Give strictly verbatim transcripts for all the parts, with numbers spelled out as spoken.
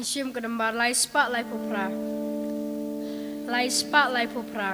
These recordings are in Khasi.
Shim ka nambar lai spah lai phew phra. Lai spah lai phew phra.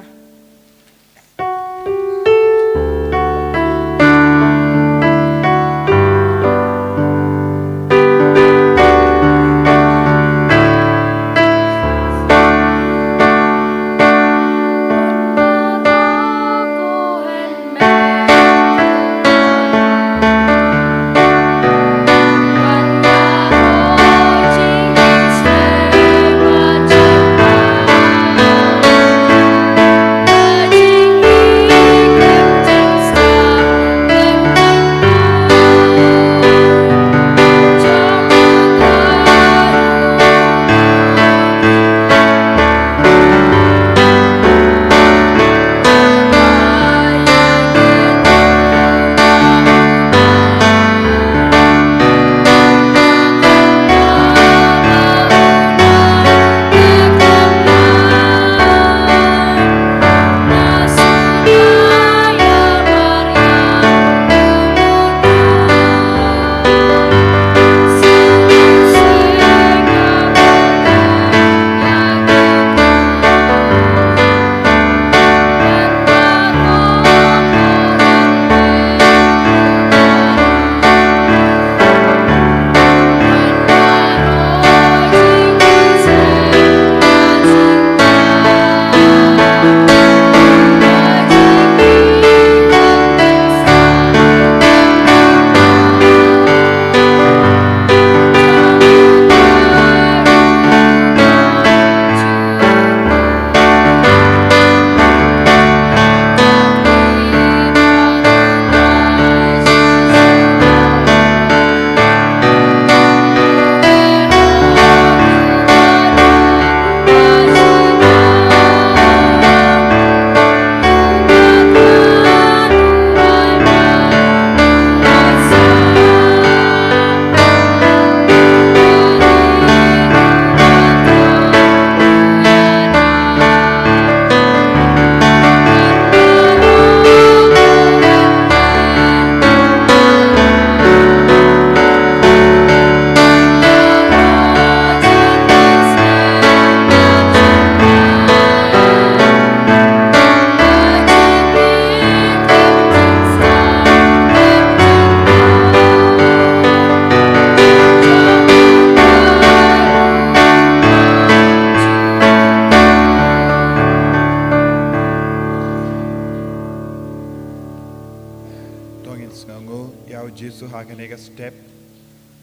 To ngin sngewnguh ïa u Jisu ha kane ka step,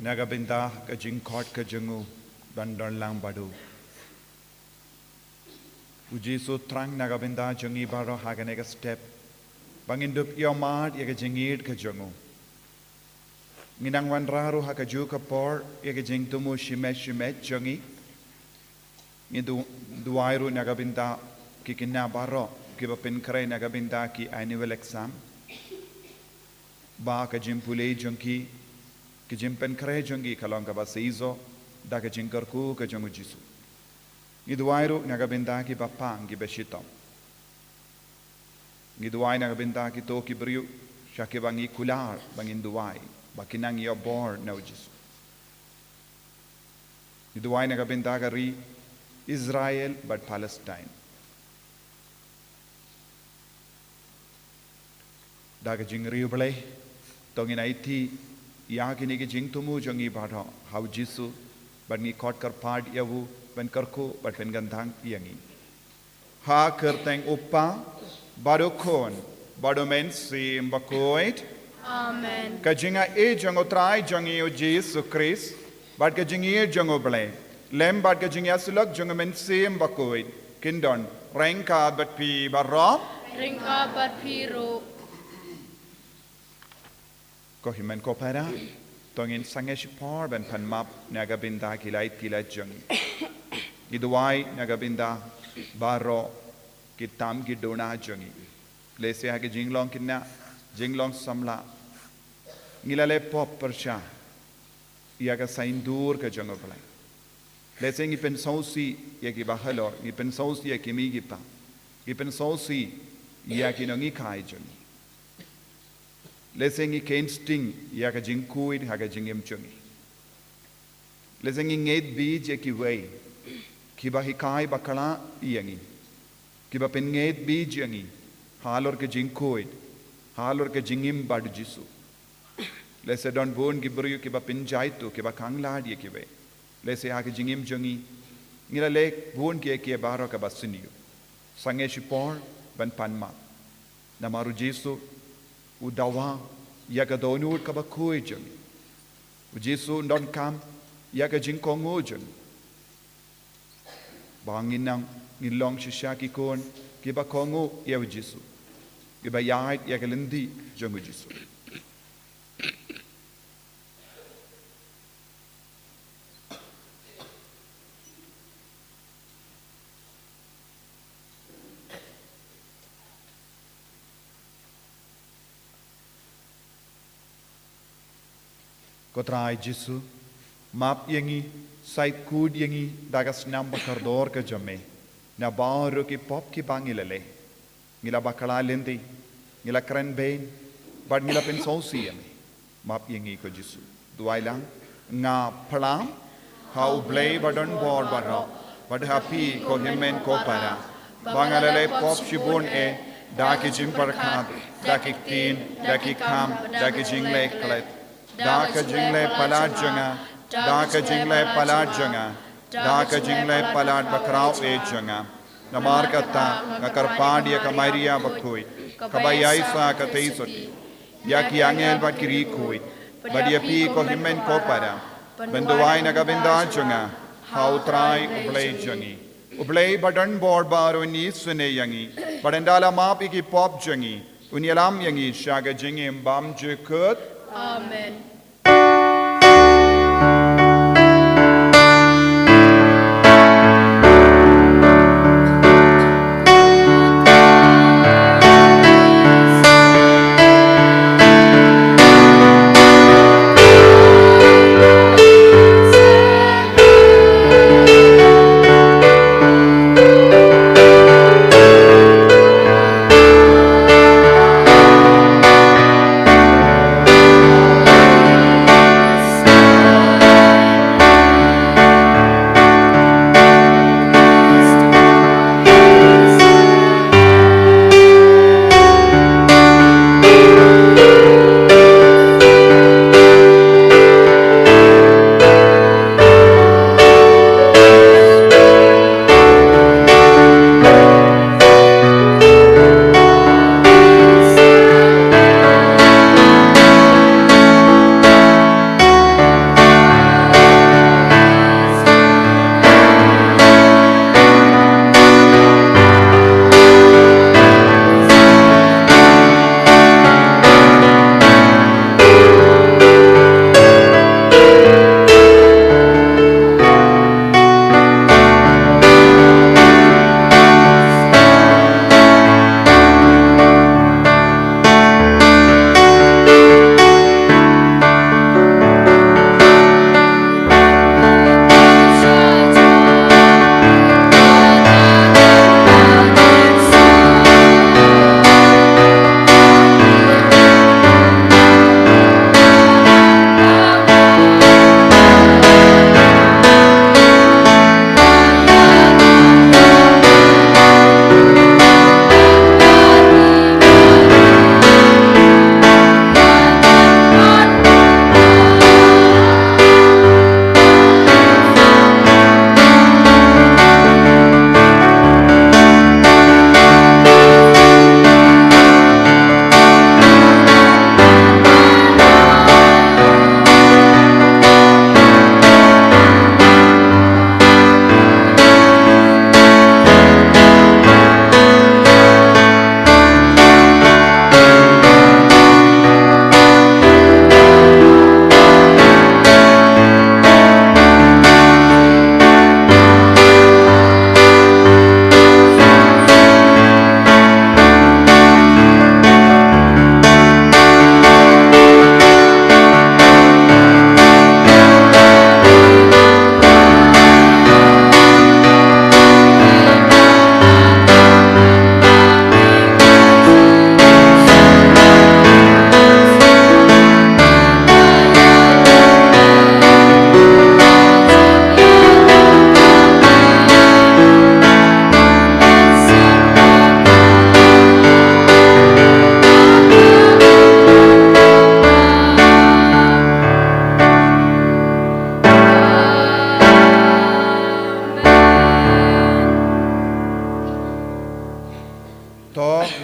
na ka bynta ka jingkhot ka jong u ban don lang bad u. U Jisu thrang na ka bynta jong ngi baroh ha kane ka step, ba ngin dup ïohmad ïa ka jingïeit ka jong u. Ngi nang wanrah ruh ha kajuh ka por ïa ka jingthmu shimet shimet jong ngi. Ngi du-, duwai ruh na ka bynta ki khynnah baroh kiba pynkhreh na ka bynta ki annual exam, ba ka jingpule jong ki, ka jingpynkhreh jong ki ka long kaba shisha da ka jingkyrkhu ka jong u Jisu. Ngi duwai ruh na ka bynta kiba pang kiba shitom. Ngi duwai na ka bynta kito ki briew sha kiba ngi kular ba ngin duwai ba kin nang ïoh bor na u Jisu. Ngi duwai na ka bynta ka ri Israel bad Palestine. Da ka jingriewblei, to ngin aiti ïa kine ki jingthmu jong ngi baroh ha u Jisu, bad ngi khot kyrpad ïa u ban kyrkhu bad pynkyntang ïa ngi. Ha ka kyrteng u Kpa, bad u Khun, bad u Mynsiem Bakhuid. Amen. Ka jingaiei jong u Trai jong ngi u Jisu Khrist, bad ka jingïeit jong u Blei, lem bad ka jingïasyllok jong u Mynsiem Bakhuid, kin don ryngkat bad phi baroh. Ryngkat bad phi ruh. Ko hynmen ko para, to ngin sangeh shipor ban pan map na ka bynta ki lait ki lait jong ngi. Ngi duwai na ka bynta baroh ki tam ki duna jong ngi. Lehse ha ki jinglong khynnah, jinglong samla, ngi la leh pop pyrshah ïa ka saiñdur ka jong u Blei. Lehse ngi pynsngewsih ïa ki bahalor, ngi pynsngewsih ïa ki mei ki pa, ngi pynsngewsih ïa ki nonghikai jong ngi. Lehse ngi khein sting ïa ka jingkhuid ha ka jingim jong ngi. Lehse ngi ngeit beit ïa kiwei kiba hikai bakla ïa ngi, kiba pynngeit beit ïa ngi halor ka jingkhuid, halor ka jingim bad U Jisu. Lehse don bun ki briew kiba pynjaitu, kiba khanglad ïa kiwei. Lehse ha ka jingim jong ngi, ngi la leh bun kiei kiei baroh kaba sniew. Sangeh shipor ban pan map. Namar U Jisu u dawa ïa ka dohnud kaba khuid jong ngi. U Jisu un donkam ïa ka jingkohnguh jong ngi. Ba ngin nang, ngin long shisha ki khun kiba kohnguh ïa U Jisu, kiba ïaid ïa ka lynti jong U Jisu. Ko Trai Jisu, map ïa ngi, shait khuid ïa ngi da ka snam ba kordor ka jong me na baroh ki pop kiba ngi la leh. Ngi la bakla lynti, ngi la kren beiñ, bad ngi la pynsngewsih ïa me. Map ïa ngi ko Jisu. Duwai lang. Nga phlang ha U Blei ba don bor baroh, bad ha phi ko hynmen ko para, ba nga la leh pop shibun eh, da ki jingpyrkhat, da ki ktien, da ki kam, da ki jingleh klet, da ka jingleh palat jong nga, da ka jingleh palat jong nga, da ka jingleh palat bakhraw eh jong nga. Namar kata nga kyrpad ïa ka Maria bakhuid, kaba ïaishah katei sotti, ïa ki angel bad ki riewkhuid, bad ïa phi ko hynmen ko para, ban duwai na ka bynta jong nga ha U Trai U Blei jong ngi. U Blei ba don bor baroh un isynei ïa ngi, bad ynda la map ïa ki pop jong ngi, un ïalam ïa ngi sha ka jingim bymjukut. Amen.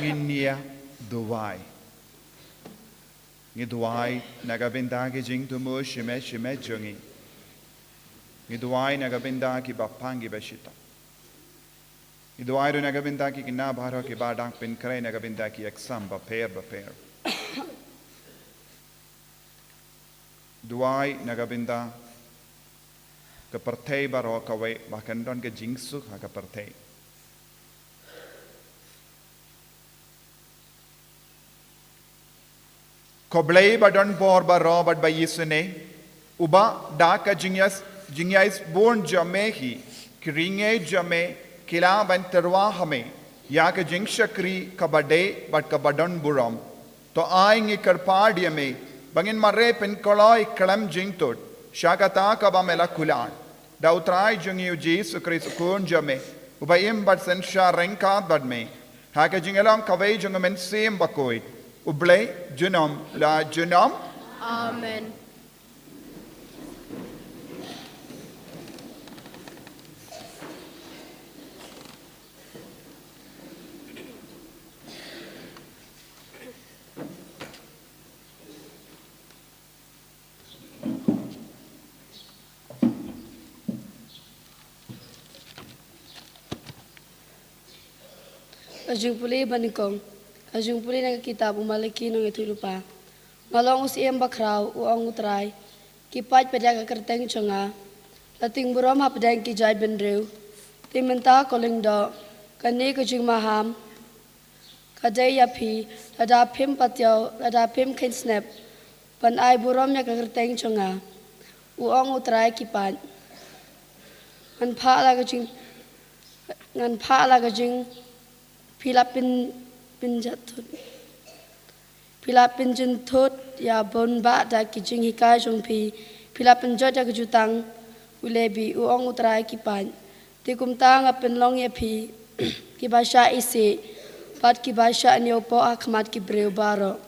Ngin ïa duwai. Ngi duwai na ka bynta ki jingthmu shimet shimet jong ngi. Ngi duwai na ka bynta kiba pang kiba shitom. Ngi duwai ruh na ka bynta ki khynnah baroh kiba dang pynkhreh na ka bynta ki exam bapher bapher. Duwai na ka bynta ka pyrthei baroh kawei ba kan don ka jingsuk ha ka pyrthei. Ko Blei ba don bor baroh bad ba isynei, uba da ka jingïas, jingïaisbun jong me hi, ki riewngeit jong me ki lah ban tyrwa ha me ïa ka jingshakri kaba dei bad kaba don burom. To ai ngi kyrpad ïa me ba ngin mareh pynkloi khlem jingtut sha kata kaba me la kular. Da U Trai jong ngi U Jisu Khrist U Khun jong me, uba im bad synshar ryngkat bad me ha ka jinglong kawei jong U Mynsiem Bakhuid, U Blei junom la junom. Amen. Ka jingpule banyngkong. Ka jingpule na ka kitab U Malaki nongïathuhlypa. Nga long u syiem bakhraw, u ong U Trai. Ki paid pat ïa ka kyrteng jong nga. La tieng burom hapdeng ki jaitbynriew. Te mynta ko lyngdoh, kane ka jingmaham ka dei ïa phi, lada phim patiaw, lada phim kheiñ snep ban ai burom ïa ka kyrteng jong nga, u ong U Trai ki paid. Ngan phah la ka jing, ngan phah la ka jing, phi la pyn, pynjot thut. Phi la pynjot thut ïa bun bah da ki jinghikai jong phi. Phi la pynjot ïa ka jutang u Lebi, u ong U Trai ki paid. Te kumta nga pynlong ïa phi kiba shah isih bad kiba shah ñiewpoh ha khmat ki briew baroh.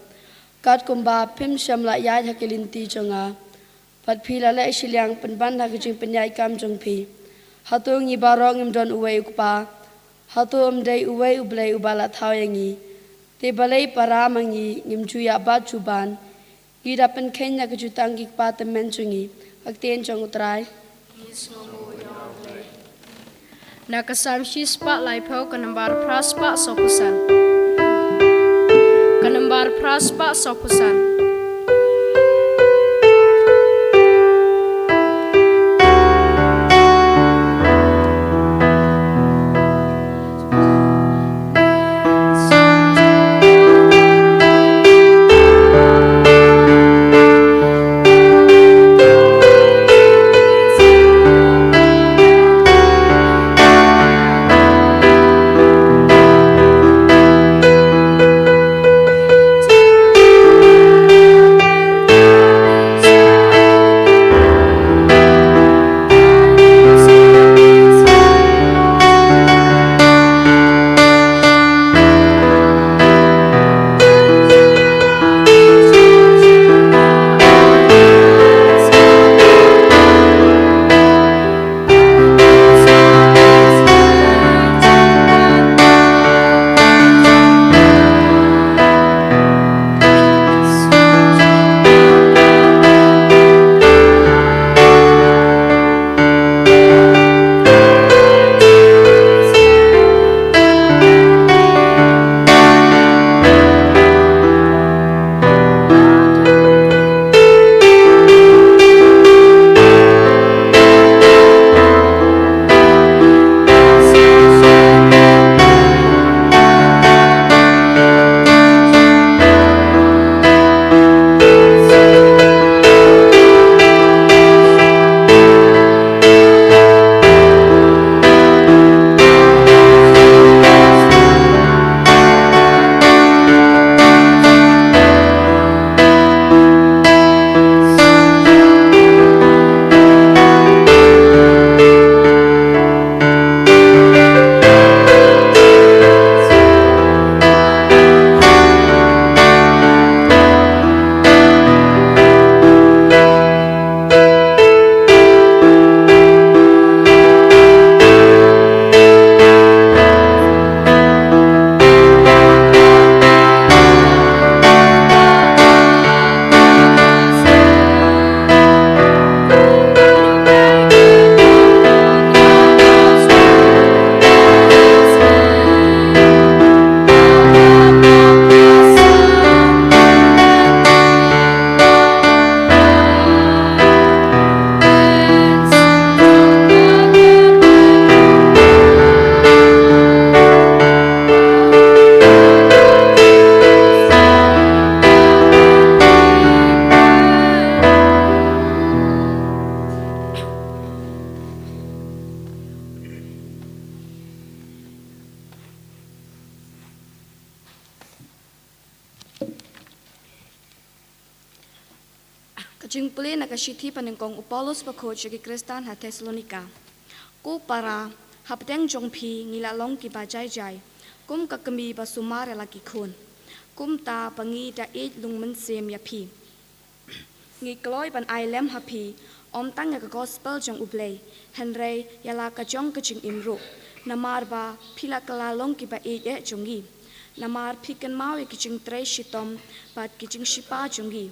Katkumba phim shym la ïaid ha ki lynti jong nga. Bad phi la leh shiliang pynban ha ka jingpynïaid kam jong phi. Hato ngi baroh ngim don uwei u kpa? Hato ym dei uwei U Blei uba la thaw ïa ngi? Te balei para ma ngi ngim ju ïa bat ju ban? Ngi da pynkheiñ na ka jutang ki kpa tymmen jong ngi. Ka ktien jong U Trai. Na ka Salm shispah laiphew, ka nambar phra spah sawphew san. Ka nambar phra spah sawphew san. Jingpule na ka shithi ba nyngkong u Paulus bakhuid sha ki Khristan ha Thessalonika. Ko para, hapdeng jong phi ngi la long kiba jai jai, kum ka kmie ba sumar ïa la ki khun. Kumta ba ngi da ïeit lung mynsiem ïa phi. Ngi kloi ban ai lem ha phi, ym tang ïa ka gospel jong U Blei, hynrei ïa la ka jong ka jingim ruh. Namar ba phi la kylla long kiba ïeit eh jong ngi. Namar phi kynmaw ïa ki jingtrei shitom bad ki jingshipa jong ngi.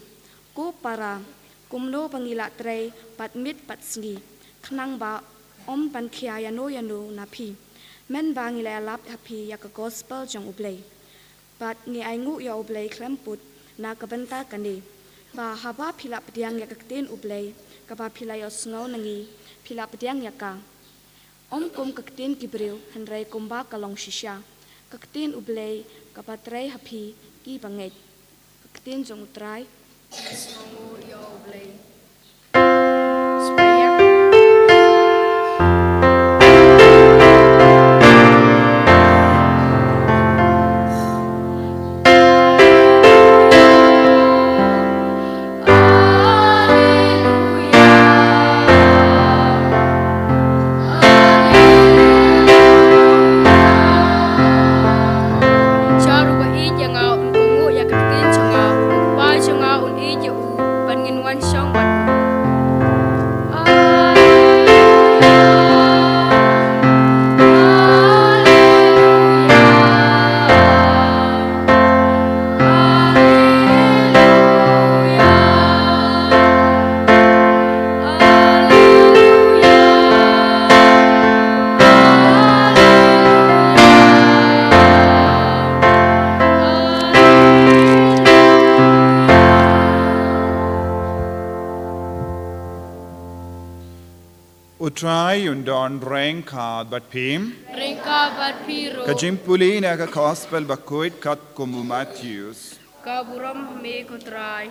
Ko para, kumno ba ngi la trei bad miet bad sngi, khnang ba ym ban khia ïano ïano na phi, mynba ngi la ïalap ha phi ïa ka gospel jong U Blei. Bad ngi ainguh ïa U Blei khlem put na ka bynta kane, ba haba phi la pdiang ïa ka ktien U Blei kaba phi la ïohsngew na ngi, phi la pdiang ïa ka, ym kum ka ktien ki briew, hynrei kumba ka long shisha, ka ktien U Blei kaba trei ha phi ki bangeit. Ka ktien jong U Trai. Jar uba ïeit ïa nga un kohnguh ïa ka ktien jong nga, u kpa jong nga un ïeit ïa u, bad ngin wan shong bad u. U Trai un don ryngkat bad phi. Ryngkat bad phi ruh. Ka jingpule na ka gospel bakhuid katkum u Mathaios. Ka burom ha me ko Trai.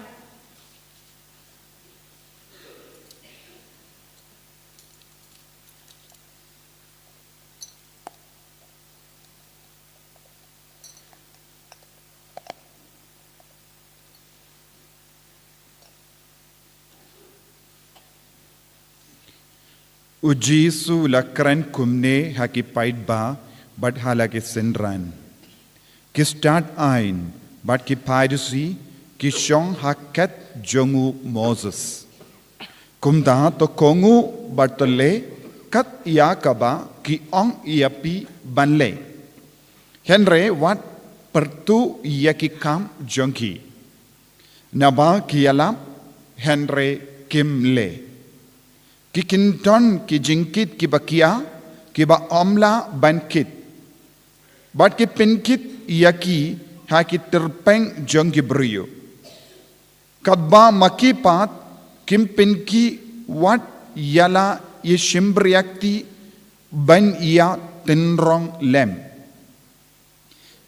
U Jisu u la kren kumne ha ki paidbah bad ha la ki synran. Ki stad aiñ bad ki Pharisi ki shong ha khet jong u Moses. Kumta to kohnguh bad to leh kat ïa kaba ki ong ïa phi ban leh. Hynrei wat pyrtuh ïa ki kam jong ki. Naba ki ïalap hynrei kim leh. Ki kyndon ki jingkit kiba khia, kiba ym lah ban kit. Bad ki pynkit ïa ki ha ki tyrpeng jong ki briew. Katba ma ki pat kim pynkhih wat ïa la ïashim bniah ban ïa tynrong lem.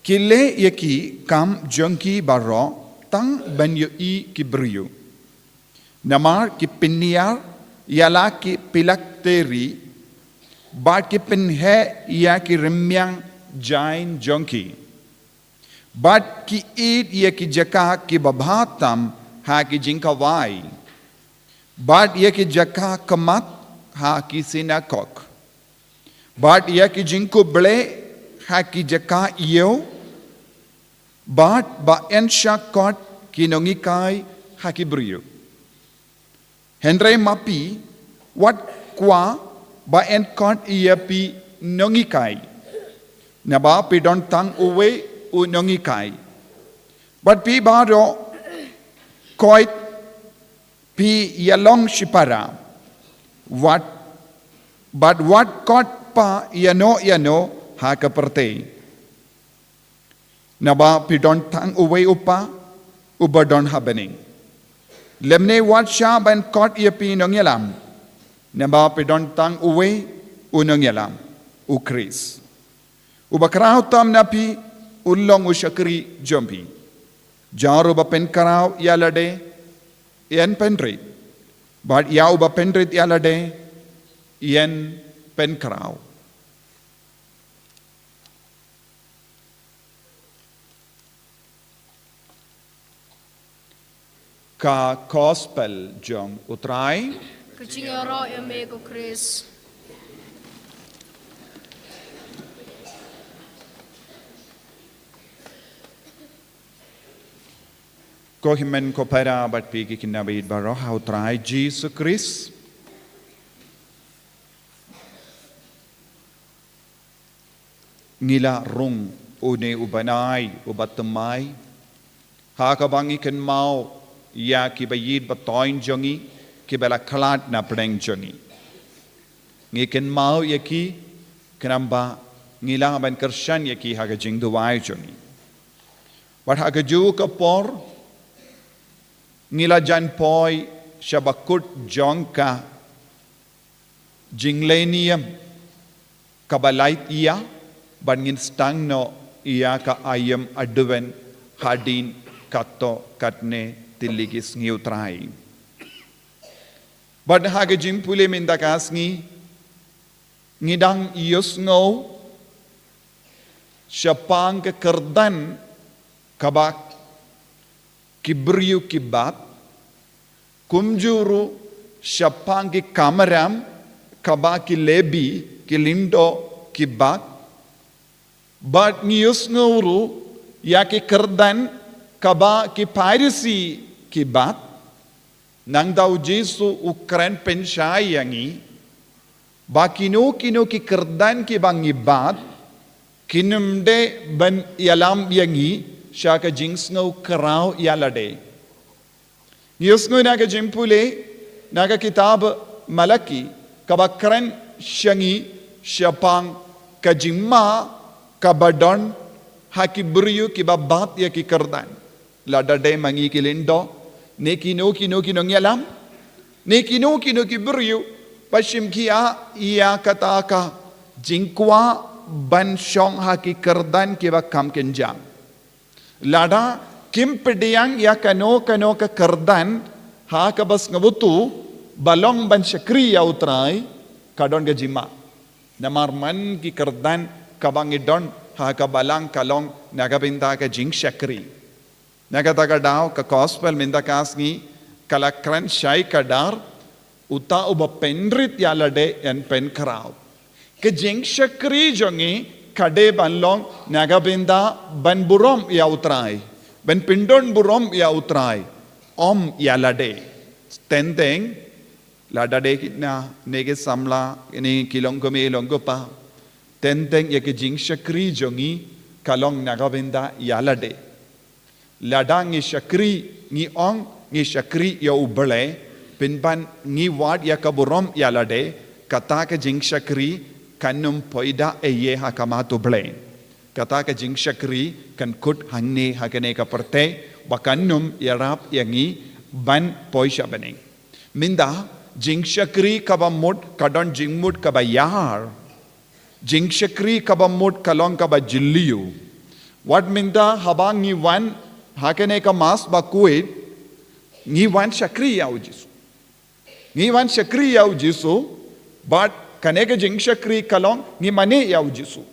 Ki leh ïa ki kam jong ki baroh tang ban ïohi ki briew. Namar ki pynïar ïa la ki phylakterie, bad ki pynheh ïa ki rmiang jaiñ jong ki. Bad ki ïeit ïa ki jaka kiba bha tam ha ki jingkhawai. Bad ïa ki jaka khmat ha ki synagog. Bad ïa ki jingkhublei ha ki jaka ïew. Bad ba yn shah kot ki nonghikai ha ki briew. Hynrei ma phi, wat kwah ba yn kot ïa phi nonghikai. Naba phi don tang uwei u nonghikai. Bad phi baroh khoit phi ïalong shipara. Wat, bad wat kot pha ïano ïano ha ka pyrthei. Naba phi don tang uwei u Kpa, uba don ha bneng. Lymne wat shah ban kot ïa phi nongïalam. Naba phi don tang uwei u nongïalam, u Khrist. Uba khraw tam na phi, un long u shakri jong phi. Ïa uba pynkhraw ïa lade, yn pynrit. Bad ïa uba pynrit ïa lade, yn pynkhraw. Ka Gospel jong U Trai. Ka jingïaroh ïa me ko Khrist. Ko hynmen ko para bad phi ki khynnah baieit baroh ha U Trai Jisu Khrist. Ngi la rung une u bnai uba thymmai ha kaba ngi kynmaw ïa ki baieit ba thoiñ jong ngi kiba la khlad na pdeng jong ngi. Ngi kynmaw ïa ki khnang ba ngi lah ban kyrshan ïa ki ha ka jingduwai jong ngi. Bad ha kajuh ka por ngi la jan poi sha bakut jong ka jingleh niam kaba lait ïa, bad ngin sdang noh ïa ka aïom Advent hadien katto katne tylli ki sngi U Trai. Bad ha ka jingpule mynta ka sngi ngi dang ïohsngew shaphang ka kyrdan kaba ki briew ki bat, kumjuh ruh shaphang ki kamram kaba ki Lebi, ki lyngdoh ki bat, bad ngi ïohsngew ruh ïa ki kyrdan kaba ki Pharisi ki bat. Nangta U Jisu u kren pynshai ïa ngi ba kino kino ki kyrdan kiba ngi bat kin ym dei ban ïalam ïa ngi sha ka jingsngew khraw ïa lade. Ngi ïohsngew na ka jingpule na ka kitab Malaki kaba kren sha ngi shaphang ka jingma kaba don ha ki briew kiba bat ïa ki kyrdan. Lada dei ma ngi ki lyngdoh, ne kino kino ki nongïalam, ne kino kino ki briew ba shim khia ïa kata ka jingkwah ban shong ha ki kyrdan kiba kham kynjang. Lada kim pdiang ïa kano kano ka kyrdan ha kaba sngewthuh ba long ban shakri ïa U Trai, ka don ka jingma. Namar man ki kyrdan kaba ngi don ha ka balang ka long na ka bynta ka jingshakri. Na kata ka daw ka Gospel mynta ka sngi ka la kren shai kdar, uta uba pynrit ïa lade yn pynkhraw. Ka jingshakri jong ngi ka dei ban long na ka bynta ban burom ïa U Trai, ban pyndon burom ïa U Trai, ym ïa lade. Teng teng lada dei ki khynnah ne ki samla ne ki long kmie long kpa, teng teng ïa ka jingshakri jong ngi ka long na ka bynta ïa lade. Lada ngi shakri, ngi ong ngi shakri ïa U Blei, pynban ngi wad ïa ka burom ïa lade, kata ka jingshakri kan ym poi da ei ei ha khmat U Blei. Kata ka jingshakri kan kut hangne ha kane ka pyrthei, ba kan ym ïarap ïa ngi ban poi sha bneng. Mynta jingshakri kaba mut ka don jingmut kaba ïar. Jingshakri kaba mut ka long kaba jylliew. Wat mynta haba ngi wan ha kane ka Mass bakhuid, ngi wan shakri ïa U Jisu. Ngi wan shakri ïa U Jisu, bad kane ka jingshakri ka long ngi mane ïa U Jisu.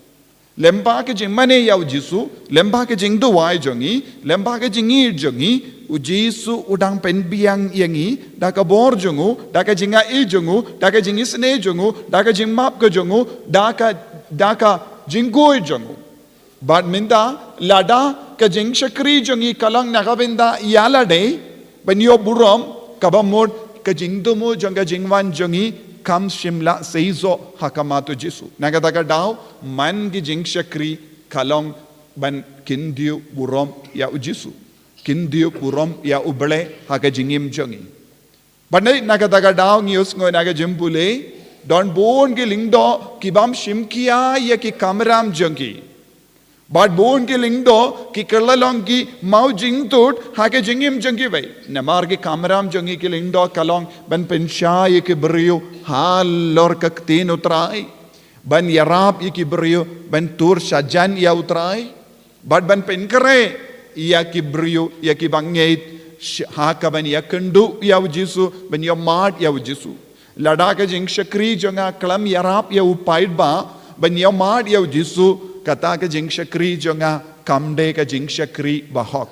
Lyngba ka jingmane ïa U Jisu, lyngba ka jingduwai jong ngi, lyngba ka jingïeit jong ngi, U Jisu u dang pynbiang ïa ngi da ka bor jong u, da ka jingai jong u, da ka jingisynei jong u, da ka jingmap ka jong u, da ka, da ka jingkhuid jong u. Bad mynta lada ka jingshakri jong ngi ka long na ka bynta ïa lade, ban ïoh burom, kaba mut ka jingthmu jong ka jingwan jong ngi kam shym la seisoh ha khmat U Jisu. Na kata ka daw man ki jingshakri ka long ban kyntiew burom ïa U Jisu, kyntiew burom ïa U Blei ha ka jingim jong ngi. Bad na kata ka daw ngi ïohsngew na ka jingpule, don bun ki lyngdoh ki bym shim khia ïa ki kamram jong ki. Bad bun ki lyngdoh ki kylla long ki mawjingtut ha ka jingim jong kiwei. Namar ki kamram jong ngi ki lyngdoh ka long ban pynshai ïa ki briew halor ka ktien U Trai, ban ïarap ïa ki briew ban tur shajan ïa U Trai, bad ban pynkhreh ïa ki briew, ïa ki bangeit, sh-, ha kaban ïakynduh ïa U Jisu, ban ïamad ïa U Jisu. Lada ka jingshakri jong nga khlem ïarap ïa u paidbah ban ïamad ïa U Jisu, kata ka jingshakri jong nga kam dei ka jingshakri bahok.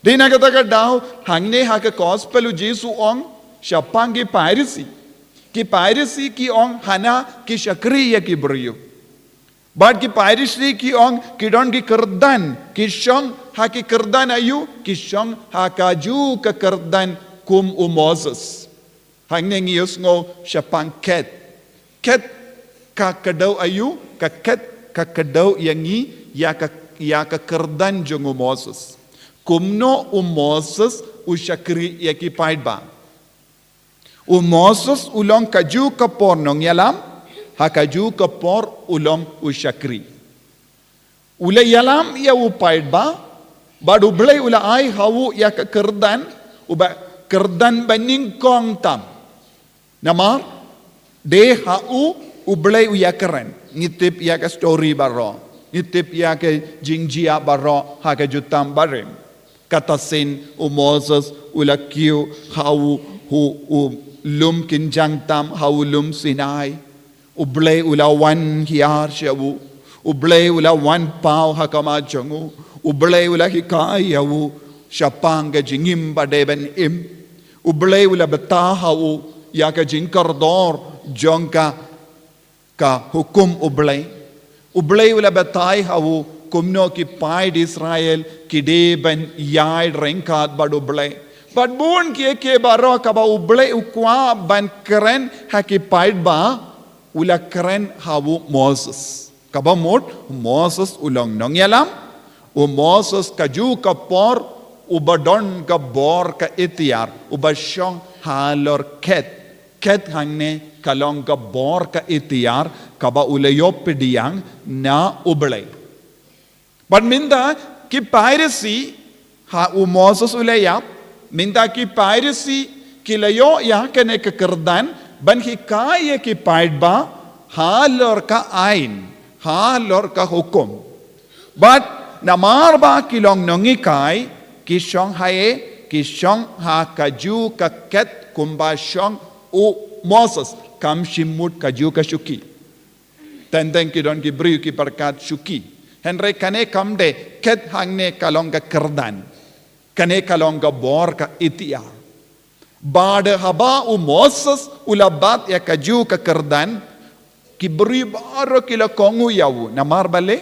Dei na kata ka daw, hangne ha ka gospel u Jisu ong, shaphang ki Pharisi. Ki Pharisi ki ong hana ki shakri ïa ki briew. Bad ki Pharisi ki ong ki don ki kyrdan, ki shong ha ki kyrdan aïu, ki shong ha kajuh ka kyrdan kum u Moses. Hangne ngi ïohsngew shaphang khet. Khet ka kdew aïu, ka khet ka kdew ïa ngi, ïa ka, ïa ka kyrdan jong u Moses. Kumno u Moses u shakri ïa ki paidbah. U Moses u long kajuh ka por nongïalam, ha kajuh ka por u long u shakri. U la ïalam ïa u paidbah, bad u Blei u la ai ha u ïa ka kyrdan, u ba kyrdan ba nyngkong tam. Namar, dei ha u, u Blei u ïakren. Ngi tip ïa ka story baroh. Ngi tip ïa ka jingjia baroh, ha ka jutang barim. Kata sien u Moses u la kiew ha u, u, u lum kynjang tam, ha u lum Sinai. U Blei u la wan hiar sha u. U Blei u la wan paw ha khmat jong u. U Blei u la hikai ïa u shaphang ka jingim ba dei ban im. U Blei u la bthah ha u ïa ka jingkordor jong ka, ka hukum u Blei. U Blei u la batai ha u kumno ki paid Israel ki dei ban ïaid ryngkat bad u Blei. Bad bun kiei kiei baroh kaba u Blei u kwah ban kren ha ki paidbah, u la kren ha u Moses. Kaba mut, Moses u long nongïalam, u Moses kajuh ka por, u ba don ka bor ka iktiar, u ba shong halor khet, khet hangne ka long ka bor ka iktiar, kaba u la ïoh pdiang na u Blei. Bad mynta ki Pharisi, ha u Moses u la ïap, mynta ki Pharisi ki la ïoh ïa kane ka kyrdan, ban hikai ïa ki paidbah, halor ka aiñ, halor ka hukum. Bad namar ba ki long nonghikai, ki shong haei, ki shong ha kajuh ka khet kumba shong u Moses, kam shym mut kajuh ka shuki. Teng teng ki don ki briew ki pyrkhat shuki. Hynrei kane kam dei, khet hangne ka long ka kyrdan. Kane ka long ka bor ka iktiar. Bad haba u Moses u la bat ïa kajuh ka kyrdan, ki briew baroh ki la kohnguh ïa u. Namar balei?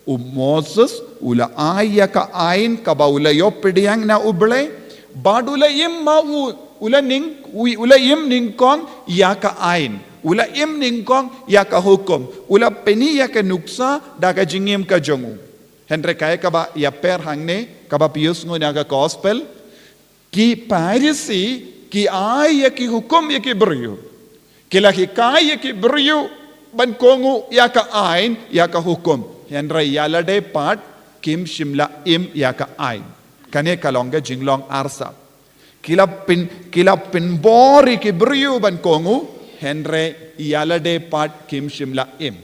U Moses u la ai ïa ka aiñ kaba u la ïoh pdiang na u Blei. Bad u la im ma u, u la ning, u, u la im nyngkong ïa ka aiñ. U la im nyngkong ïa ka hukum. U la pyni ïa ka nuksa da ka jingim ka jong u. Hynrei kaei kaba ïapher hangne, kaba phi ïohsngew na ka gospel. Ki Pharisi ki ai ïa ki hukum ïa ki briew. Ki la hikai ïa ki briew ban kohnguh ïa ka aiñ, ïa ka hukum. Hynrei ïalade pat kim shym la im ïa ka aiñ. Kane ka long ka jinglong arsap. Ki la pyn, ki la pynbor ïa ki briew ban kohnguh, hynrei ïalade pat kim shym la im.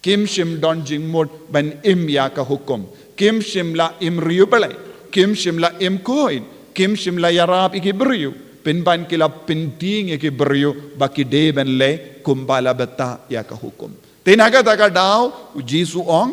Kim shym don jingmut ban im ïa ka hukum. Kim shym la im riewblei. Kim shym la im khuid. Kim shym la ïarap ïa ki briew. Pynban ki la pyntieng ïa ki briew ba ki dei ban leh kumba la bthah ïa ka hukum. Te na kata ka daw, u Jisu ong,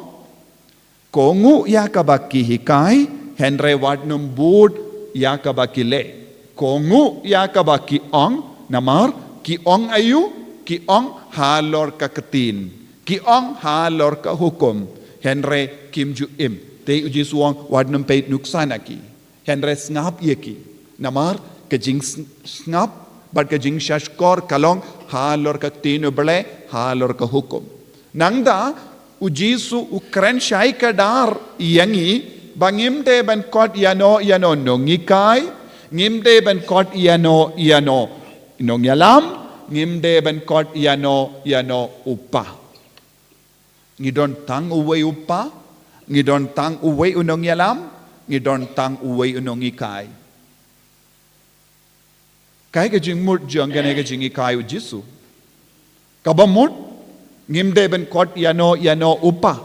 kohnguh ïa kaba ki hikai, hynrei wat nym bud ïa kaba ki leh. Kohnguh ïa kaba ki ong, namar ki ong aïu, ki ong halor ka ktien. Ki ong halor ka hukum, hynrei kim ju im. Te u Jisu u ong wat nym peit nuksa na ki. Hynrei sngap ïa ki. Namar ka jingsngap bad ka jingshahshkor ka long halor ka ktien u Blei, halor ka hukum. Nangta u Jisu u kren shai kdar ïa ngi ba ngim dei ban khot ïano ïano nonghikai, ngim dei ban khot ïano ïano nongïalam, ngim dei ban khot ïano ïano u pa. Ngi don tang uwei u pa, ngi don tang uwei u nongïalam, ngi don tang uwei u nonghikai. Kaei ka jingmut jong kane ka jinghikai u Jisu? Kaba mut, ngim dei ban khot ïano ïano u pa.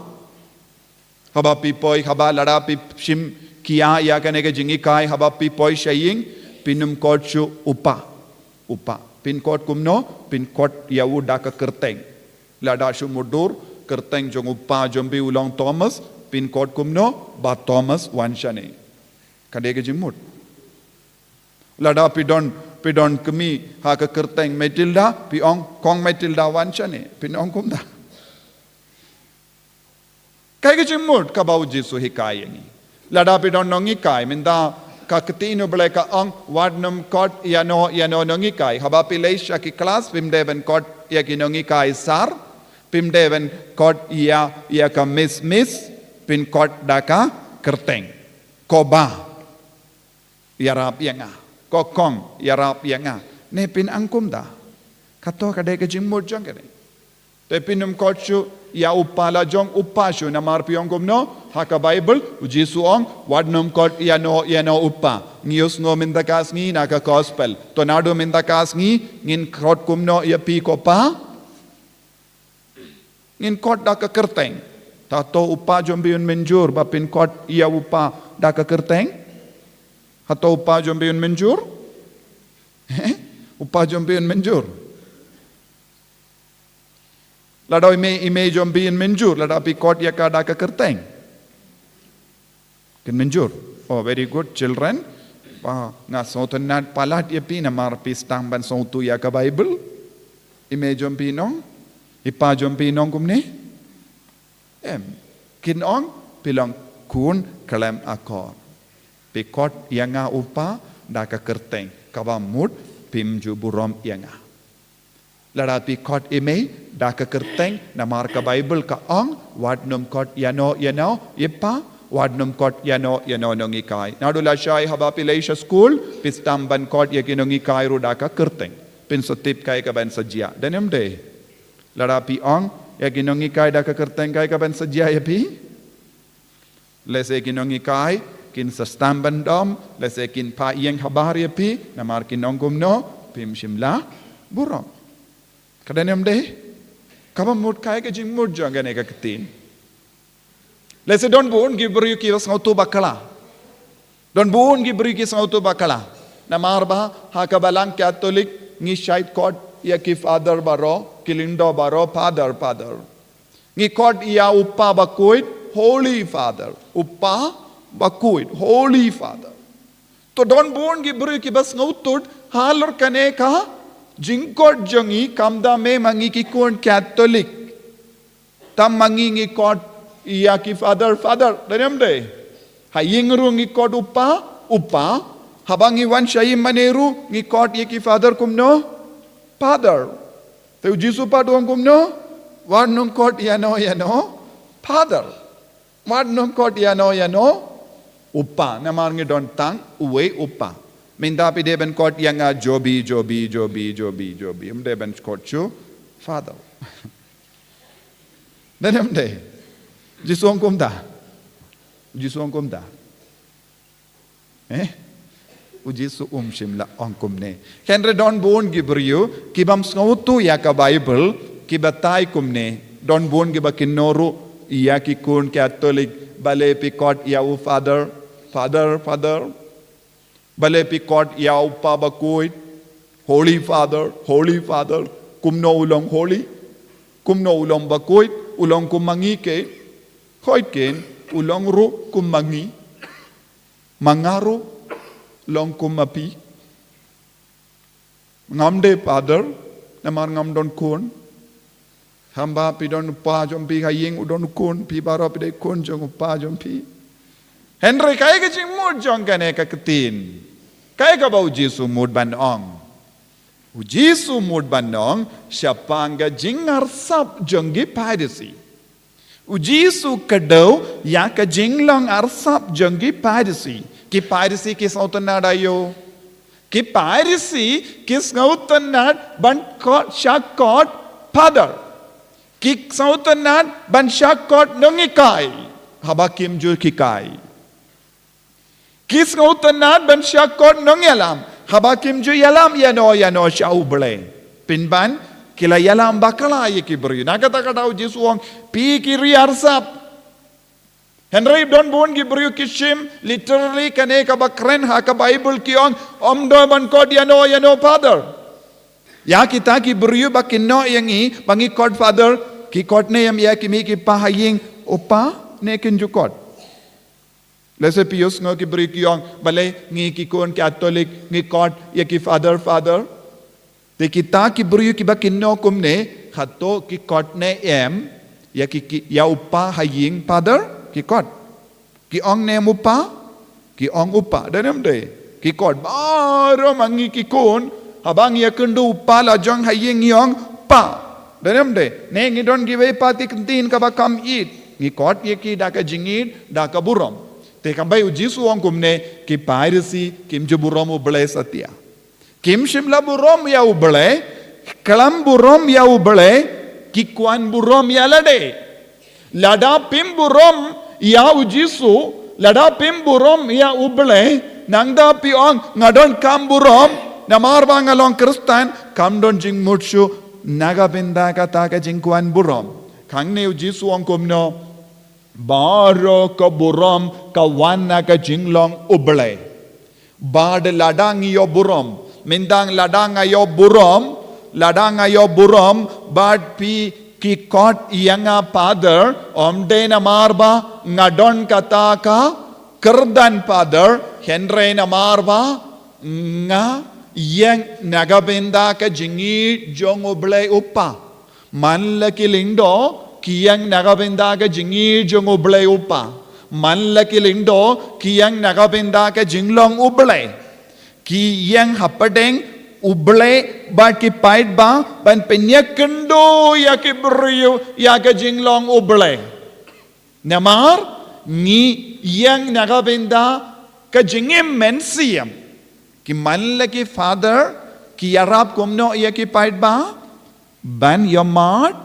Haba phi poi, haba lada phi shim khia ïa kane ka jinghikai, haba phi poi sha ïing, phin ym khot shuh u pa. U pa. Phin khot kumno, phin khot ïa u da ka kyrteng. Lada shu mutdur, kyrteng jong u pa jong phi u long Thomas, phin khot kumno, Bah Thomas wan shane. Ka dei ka jingmut. Lada phi don, phi don kmie ha ka kyrteng Matilda, phi ong, "Kong Matilda, wan shane." Phin ong kumta. Kaei ka jingmut kaba u Jisu hikai ïa ngi? Lada phi don nonghikai, mynta ka ktien U Blei ka ong, "Wat nym khot ïano ïano nonghikai." Haba phi leit sha ki klas, phim dei ban khot ïa ki nonghikai sir, phim dei ban khot ïa, ïa ka miss, miss, phin khot da ka kyrteng. Ko ba, ïarap ïa nga. Ko kong, ïarap ïa nga. Ne phin ong kumta. Kato ka dei ka jingmut jong kane. Te phin ym khot shuh ïa u pa la jong u pa shuh, namar phi ong kumno, ha ka Baibl u Jisu u ong, "Wat nym khot ïano ïano u pa." Ngi ïohsngew mynta ka sngi na ka gospel. To naduh mynta ka sngi ngin khot kumno ïa phi ko pa? Ngin khot da ka kyrteng. Hato u pa jong phi un mynjur ba phin khot ïa u pa da ka kyrteng? Hato u pa jong phi un mynjur? Eh? U pa jong phi un mynjur? Lada i mei, i mei jong phi un mynjur, lada phi khot ïa ka da ka kyrteng? Kin mynjur. Oh, very good, children. Ba nga sngewtynnad palat ïa phi namar phi sdang ban sngewthuh ïa ka Baibl. I mei jong phi in ong, i pa jong phi in ong kumne? Em. Kin ong, phi long khun khlem akor. Phi khot ïa nga u pa da ka kyrteng, kaba mut phim ju burom ïa nga. Lada phi khot i mei da ka kyrteng, namar ka Baibl ka ong, "Wat nym khot ïano ïano i pa, wat nym khot ïano ïano nonghikai." Naduh lashai haba phi leit sha skul, phi sdang ban khot ïa ki nonghikai ruh da ka kyrteng. Phin sa tip kaei kaban sa jia. Dei ne ym dei? Lada phi ong ïa ki nonghikai da ka kyrteng, kaei kaban sa jia ïa phi? Lehse ki nonghikai kin sa sdang ban dom, lehse kin phah ïing habar ïa phi, namar kin ong kumno, phim shym la burom. Ka dei ne ym dei? Kaba mut, kaei ka jingmut jong kane ka ktien? Lehse don bun ki briew kiba sngewthuh bakla. Don bun ki briew ki sngewthuh bakla. Namar ba ha ka Balang Katholik ngi shait khot ïa ki father baroh, ki lyngdoh baroh, father, father. Ngi khot ïa u Pa Bakhuid, Holy Father. U Pa Bakhuid, Holy Father. To don bun ki briew kiba sngewthuh halor kane ka jingkhot jong ngi, kam da me ma ngi ki khun Katholik. Tam ma ngi ngi khot ïa ki father, father, dei ne ym dei? Ha ïing ruh ngi khot u pa, u pa. Haba ngi wan sha ïing mane ruh ngi khot ïa ki father kumno? Father. Te u Jisu pat u ong kumno? Wat nym khot ïano ïano father. Wat nym khot ïano ïano u pa. Namar ngi don tang uwei u Pa. Mynta phi dei ban khot ïa nga Jobi, Jobi, Jobi, Jobi, Jobi. Ym dei ban khot shuh father. Dei ne ym dei? Jisu ong kumta. Jisu ong kumta. Eh? U Jisu um shym la ong kumne. Hynrei don bun ki briew kibym sngewthuh ïa ka Baibl, ki batai kumne. Don bun kiba kynnoh ruh ïa ki khun Katholik, balei phi khot ïa u Father, Father, Father. Balei phi khot ïa u Pa Bakhuid, Holy Father, Holy Father. Kumno u long holy? Kumno u long bakhuid? U long kum ma ngi kein? Hooid kein, u long ruh kum ma ngi. Ma nga ruh long kum ma phi. Ngam dei father, namar ngam don khun. Haba phi don u pa jong phi ha ïing, u don u khun, phi baroh phi dei khun jong u pa jong phi. Hynrei kaei ka jingmut jong kane ka ktien? Kaei kaba u Jisu mut ban ong? U Jisu mut ban ong shaphang ka jingarsap jong ki Pharisi. U Jisu kdew ïa ka jinglong arsap jong ki Pharisi. Ki Pharisi ki sngewtynnad aïu? Ki Pharisi ki sngewtynnad ban khot, shah khot Father. Ki sngewtynnad ban shah khot nonghikai haba kim ju hikai. Ki sngewtynnad ban shah khot nongïalam haba kim ju ïalam ïano ïano sha U Blei. Pynban ki la ïalam bakla ïa ki briew. Na kata ka daw u Jisu u ong, phi ki ri arsap. Hynrei don bun ki briew ki shim literally kane kaba kren ha ka Baibl, ki ong, ym dei ban khot ïano ïano Father. Ïa kita ki briew ba kynnoh ïa ngi ba ngi khot Father, ki khot ne em ïa ki mei ki pa ha ïing, u pa ne kin ju khot? Lehse phi ïohsngew ki briew ki ong, balei ngi ki khun Katholik ngi khot ïa ki Father, Father. Te kita ki briew kiba kynnoh kumne, hato ki khot ne em ïa ki, ki, ïa u Pa ha ïing, Father? Ki khot. Ki ong ne em u Pa? Ki ong u Pa. Don em dei? Ki khot baroh ma ngi ki khun, haba ngi ïakynduh u Pa la jong ha ïing ngi ong Pa. Don em dei? Ne ngi don kiwei pat ki ktien kaba kham ïeit, ngi khot ïa ki da ka jingïeit, da ka burom. Te kam bai u Jisu u ong kumne, ki Pharisi kim ju burom U Blei satia. Kim shym la burom ïa U Blei, khlem burom ïa U Blei, ki kwah burom ïa lade. Lada phim burom ïa u Jisu, lada phim burom ïa U Blei, nangta phi ong nga donkam burom, namar ba nga long Khristan, kam don jingmut shuh na ka bynta kata ka jingkwah burom. Hangne u Jisu u ong kumno, baroh ka burom ka wan na ka jinglong U Blei. Bad lada ngi ïoh burom, mynta lada nga ïoh burom, lada nga ïoh burom, bad phi ki khot ïa nga Father, ym dei namar ba nga don kata ka kyrdan Father, hynrei namar ba nga ïeng na ka bynta ka jingïeit jong U Blei u Pa. Man la ki lyngdoh ki ïeng na ka bynta ka jingïeit jong U Blei u Pa. Man la ki lyngdoh ki ïeng na ka bynta ka jinglong U Blei. Ki ïeng hapdeng U Blei bad ki paidbah ban pynïakynduh ïa ki briew ïa ka jinglong U Blei. Namar ngi ïeng na ka bynta ka jingim mynsiem. Ki man la ki Father ki ïarap kumno ïa ki paidbah? Ban ïohmad,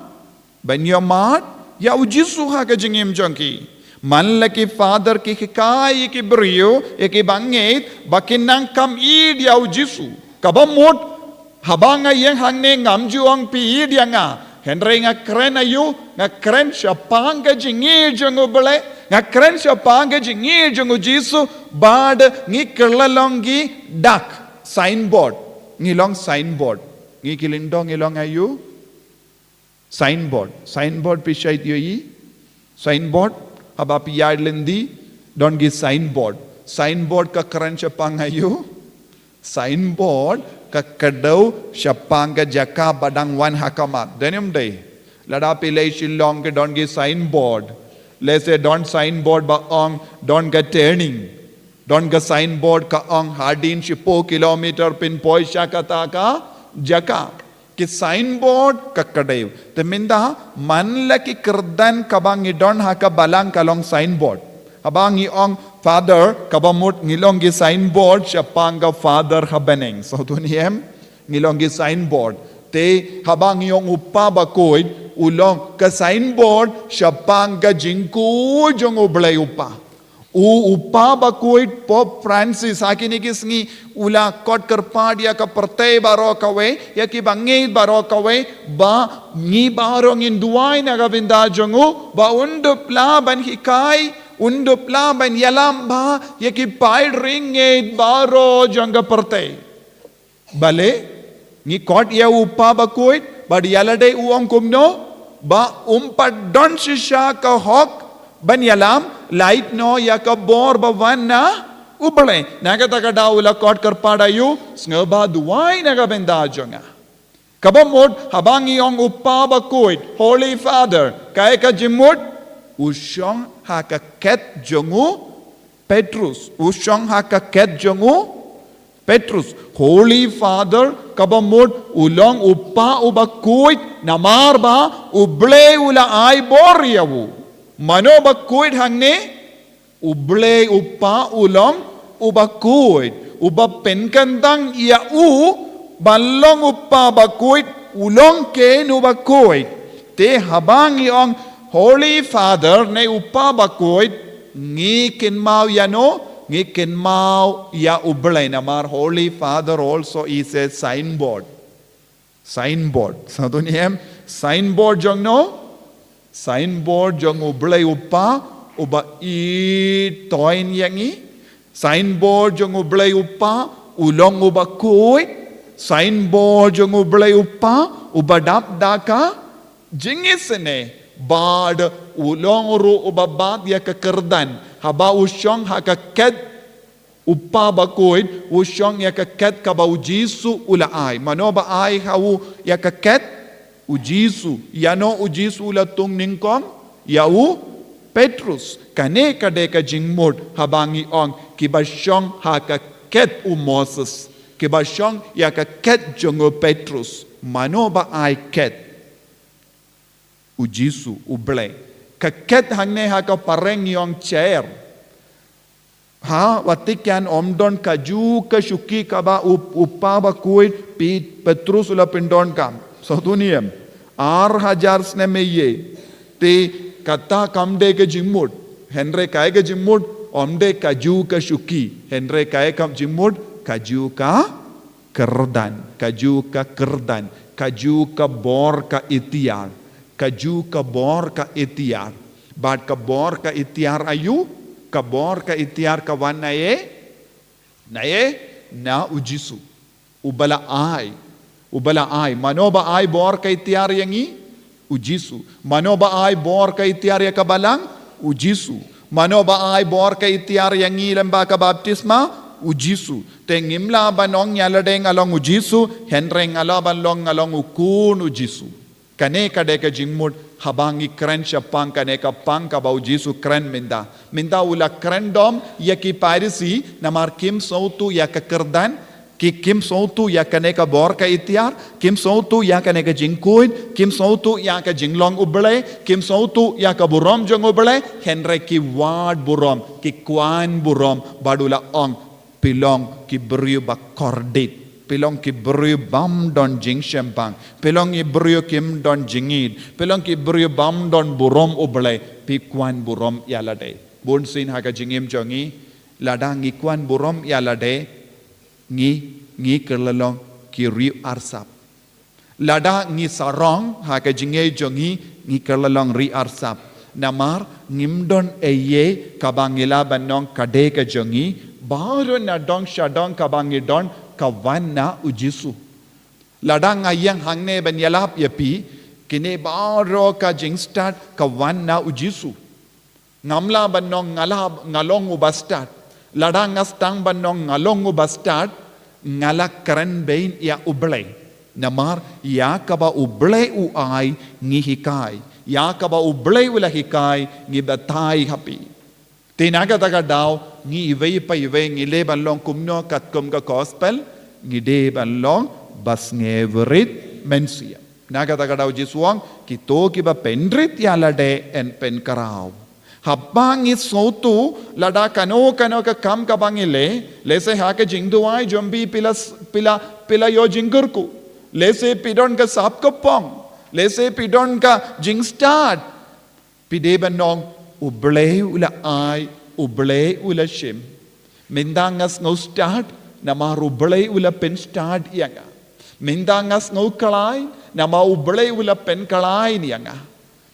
ban ïohmad ïa u Jisu ha ka jingim jong ki. Man la ki Father ki hikai ïa ki briew, ïa ki bangeit, ba kin nang kham ïeit ïa u Jisu. Kaba mut, haba nga ïeng hangne ngam ju ong phi ïeit ïa nga. Hynrei nga kren aïu, nga kren shaphang ka jingïeit jong U Blei, nga kren shaphang ka jingïeit jong u Jisu, bad ngi kylla long ki dak, signboard. Ngi long signboard. Ngi ki lyngdoh ngi long aïu? Signboard. Signboard phi shait ïohi? Signboard, haba phi ïaid lynti, don ki signboard. Signboard ka kren shaphang aïu? Signboard ka kdew shaphang ka jaka ba dang wan ha khmat. Don em dei? Lada phi leit Shillong ki don ki signboard. Lehse don signboard ba ong don ka turning. Don ka signboard ka ong hadien shiphew kilometer phin poi sha kata ka jaka. Ki signboard ka kdew. Te mynta man la ki kyrdan kaba ngi don ha ka balang ka long signboard. Haba ngi ong Father, kaba mut ngi long ki signboard shaphang ka Father ha bneng. Sngewthuh ne em? Ngi long ki signboard. Te haba ngi ong u Pa bakhuid, u long ka signboard shaphang ka jingkhuid jong U Blei u Pa. U, u Pa bakhuid Pope Francis ha kine ki sngi u la khot kyrpad ïa ka pyrthei baroh kawei, ïa ki bangeit baroh kawei, ba ngi baroh ngin duwai na ka bynta jong u, ba un dup lah ban hikai, un dup lah ban ïalam bha ïa ki paid riewngeit baroh jong ka pyrthei. Balei ngi khot ïa u Pa bakhuid, bad ïa lade u ong kumno, ba um pat don shisha ka hok ban ïalam, lait noh ïa ka bor ba wan na U Blei. Na kata ka daw u la khot kyrpad aïu? Sngewbha duwai na ka bynta jong nga. Kaba mut haba ngi ong u Pa bakhuid, Holy Father, kaei ka jingmut? U shong ha ka khet jong u Petrus. U shong ha ka khet jong u Petrus. Holy Father kaba mut u long u Pa uba khuid, namar ba U Blei u la ai bor ïa u. Mano ba khuid hangne? U Blei u Pa u long uba khuid, uba pynkyntang ïa u ban long u Pa bakhuid, u long ken uba khuid. Te haba ngi ong Holy Father ne u Pa bakhuid, ngi kynmaw ïa no? Ngi kynmaw ïa U Blei, namar Holy Father also is a signboard. Signboard. Sngewthuh ne em? Signboard jong no? Signboard jong U Blei u Pa uba ïeit toiñ ïa ngi. Signboard jong U Blei u Pa u long uba khuid. Signboard jong U Blei u Pa uba dap da ka jingisynei. Bad u long ruh uba bat ïa ka kyrdan. Haba u shong ha ka khet u Pa bakhuid, u shong ïa ka khet kaba u Jisu u la ai. Mano ba ai ha u ïa ka khet? U Jisu. Ïano u Jisu u la tung nyngkong? Ïa u Petrus. Kane ka dei ka jingmut haba ngi ong kiba shong ha ka khet u Moses, kiba shong ïa ka khet jong u Petrus. Mano ba ai khet? U Jisu, U Blei. Ka khet hangne ha ka phareng ngi ong chair. Ha Vatican ym don kajuh ka shuki kaba u, u Pa bakhuid, Pi-, Petrus u la pyndonkam. Sngewthuh ne em? Ar hajar snem eiei. Te kata kam dei ka jingmut. Hynrei kaei ka jingmut? Ym dei kajuh ka shuki. Hynrei kaei ka jingmut? Kajuh ka kyrdan, kajuh ka kyrdan, kajuh ka bor ka iktiar, kajuh ka bor ka iktiar. Bad ka bor ka iktiar aïu? Ka bor ka iktiar ka wan naei? Naei? Na u Jisu. Uba la ai. Uba la ai. Mano ba ai bor ka iktiar ïa ngi? U Jisu. Mano ba ai bor ka iktiar ïa ka Balang? U Jisu. Mano ba ai bor ka iktiar ïa ngi lyngba ka baptisma? U Jisu. Te ngim lah ban ong ïa lade nga long u Jisu, hynrei nga lah ban ong nga long u khun u Jisu. Kane ka dei ka jingmut haba ngi kren shaphang kane ka phang kaba u Jisu u kren mynta. Mynta u la kren dom ïa ki Pharisi namar kim sngewthuh ïa ka kyrdan, ki kim sngewthuh ïa kane ka bor ka iktiar, kim sngewthuh ïa kane ka jingkhuid, kim sngewthuh ïa ka jinglong U Blei, kim sngewthuh ïa ka burom jong U Blei, hynrei ki wad burom, ki kwah burom, bad u la ong, phi long ki briew ba kordit, phi long ki briew bym don jingshemphang, phi long ki briew kim don jingïeid, phi long ki briew bym don burom U Blei, phi kwah burom ïa lade. Bunsien ha ka jingim jong ngi, lada ngi kwah burom ïa lade, ngi, ngi kylla long ki riewsap. Lada ngi sarong ha ka jingïeid jong ngi, ngi kylla long riewsap. Namar ngim don eiei kaba ngi lah ban ong ka dei ka jong ngi, baroh na dong sha dong kaba ngi don ka wan na u Jisu. Lada nga ïeng hangne ban ïalap ïa phi, kine baroh ka jingstad ka wan na u Jisu. Ngam lah ban ong nga lah, nga long uba stad. Lada nga sdang ban ong nga long uba stad, nga la kren beiñ ïa U Blei. Namar ïa kaba U Blei u ai ngi hikai, ïa kaba U Blei u la hikai ngi batai ha phi. Te na kata ka daw ngi iwei pa iwei ngi dei ban long kumno katkum ka gospel? Ngi dei ban long ba sngewrit mynsiem. Na kata ka daw Jisu u ong, kito kiba pynrit ïa lade yn pynkhraw. Haba ngi sngewthuh lada kano kano ka kam kaba ngi leh, lehse ha ka jingduwai jong phi phi la, phi la, phi la ïoh jingkyrkhu. Lehse phi don ka sap ka phong. Lehse phi don ka jingstad. Phi dei ban ong, U Blei u la ai, U Blei u la shim. Mynta nga sngewstad, namar U Blei u la pynstad ïa nga. Mynta nga sngewkhlaiñ, namar U Blei u la pynkhlaiñ ïa nga.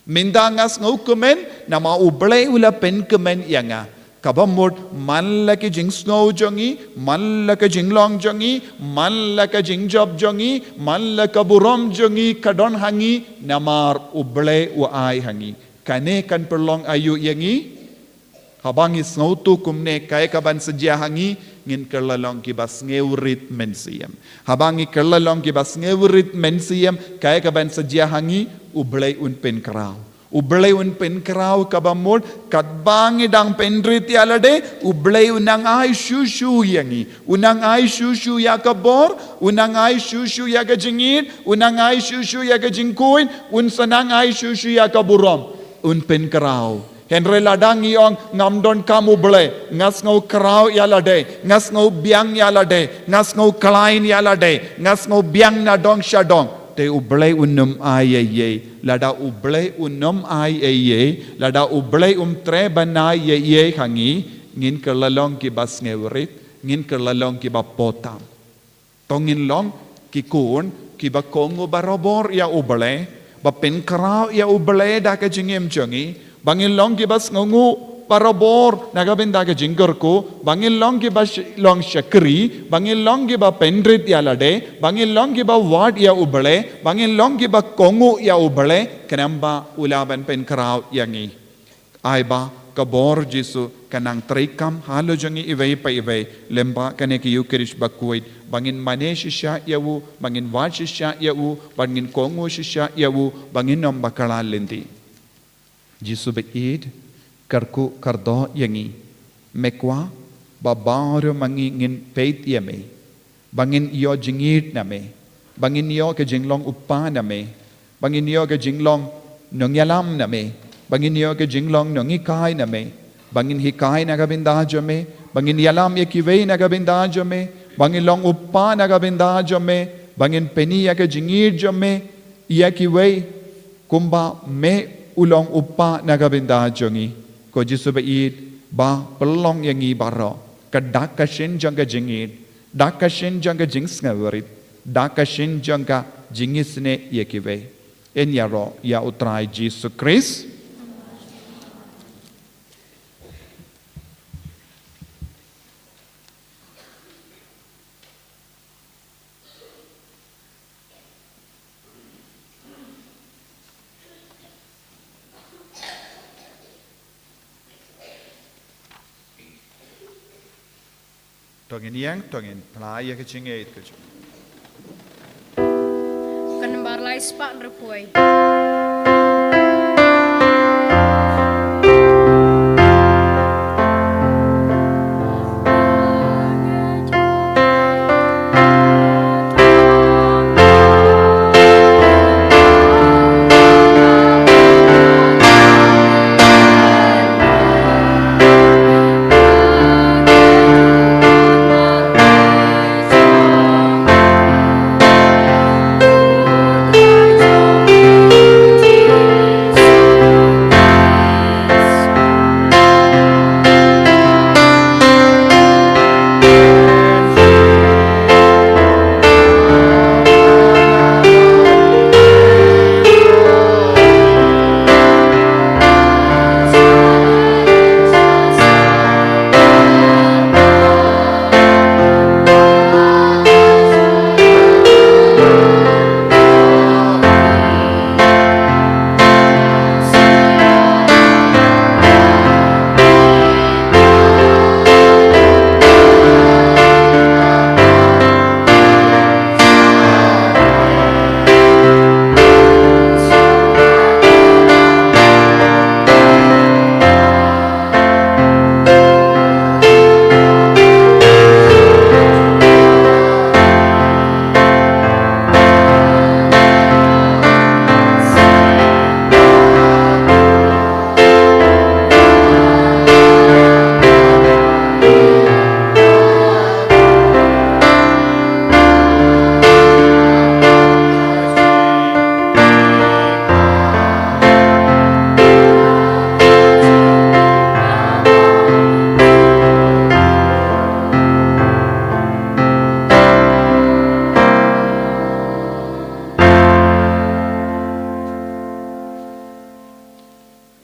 Mynta nga sngewkmen, namar U Blei u la pynkmen ïa nga. Kaba mut man la ki jingsngew jong ngi, man la ka jinglong jong ngi, man la ka jingjop jong ngi, man la ka burom jong ngi ka don ha ngi, namar U Blei u ai ha ngi. Kane kan pynlong aïu ïa ngi? Haba ngi sngewthuh kumne, kaei kaban sa jia ha ngi? Ngin kylla long kiba sngewrit mynsiem. Haba ngi kylla long kiba sngewrit mynsiem, kaei kaban sa jia ha ngi? U Blei un pynkhraw. U Blei un pynkhraw kaba mut, katba ngi dang pynrit ïa lade, U Blei un nang ai shuh shuh ïa ngi. Un nang ai shuh shuh ïa ka bor, un nang ai shuh shuh ïa ka jingïeid, un nang ai shuh shuh ïa ka jingkhuid, un sa nang ai shuh shuh ïa ka burom. Un pynkhraw. Hynrei lada ngi ong ngam donkam U Blei, nga sngewkhraw ïa lade, nga sngewbiang ïa lade, nga sngewkhlaiñ ïa lade, nga sngewbiang na dong sha dong. Te U Blei un nym ai eiei. Lada U Blei un nym ai eiei, lada U Blei um treh ban ai eiei ha ngi, ngin kylla long kiba sngewrit, ngin kylla long kiba potam. To ngin long ki khun kiba kohnguh barabor ïa U Blei, ba pynkhraw ïa U Blei da ka jingim jong ngi, ba ngin long kiba sngewnguh barabor na ka bynta ka jingkyrkhu, ba ngin long kiba sh-, long shakri, ba ngin long kiba pynrit ïa lade, ba ngin long kiba wad ïa U Blei, ba ngin long kiba kohnguh ïa U Blei, khnang ba u lah ban pynkhraw ïa ngi. Ai ba ka bor Jisu kan nang treikam halor jong ngi iwei pa iwei, lyngba kane ka Eucharist bakhuid, ba ngin mane shisha ïa u, ba ngin wad shisha ïa u, ba ngin kohnguh shisha ïa u, ba ngin ym bakla lynti. Jisu baieit, kyrkhu kyrdoh ïa ngi. Me kwah ba baroh ma ngi ngin peit ïa me, ba ngin ïoh jingïeit na me, ba ngin ïoh ka jinglong u kpa na me, ba ngin ïoh ka jinglong nongïalam na me, ba ngin ïoh ka jinglong nonghikai na me, ba ngin hikai na ka bynta jong me, ba ngin ïalam ïa kiwei na ka bynta jong me, ba ngin long u kpa na ka bynta jong me, ba ngin pyni ïa ka jingïeit jong me ïa kiwei, kumba me u long u kpa na ka bynta jong ngi. Ko Jisu baieit, ba pynlong ïa ngi baroh ka dak ka shin jong ka jingïeit, dak ka shin jong ka jingsngewrit, dak ka shin jong ka jingisynei ïa kiwei. Yn ïaroh ïa U Trai Jisu Khrist. To ngin ïeng, to ngin pynlait ïa ka jingïeit ka jong. Ka nambar lai spah hynriewphew.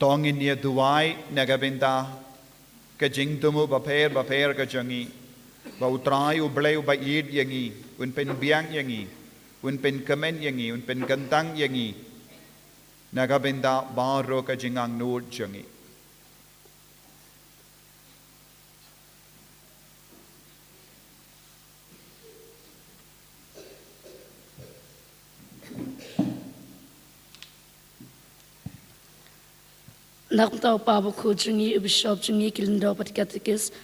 To ngin ïa duwai na ka bynta ka jingthmu bapher bapher ka jong ngi, ba U Trai U Blei uba ïeit ïa ngi un pynbiang ïa ngi, un pynkmen ïa ngi, un pynkyntang ïa ngi na ka bynta baroh ka jingangnud jong ngi. Na ka bynta u Papa Bakhuid jong ngi, u Bishop jong ngi, ki lyngdoh bad ki katekist,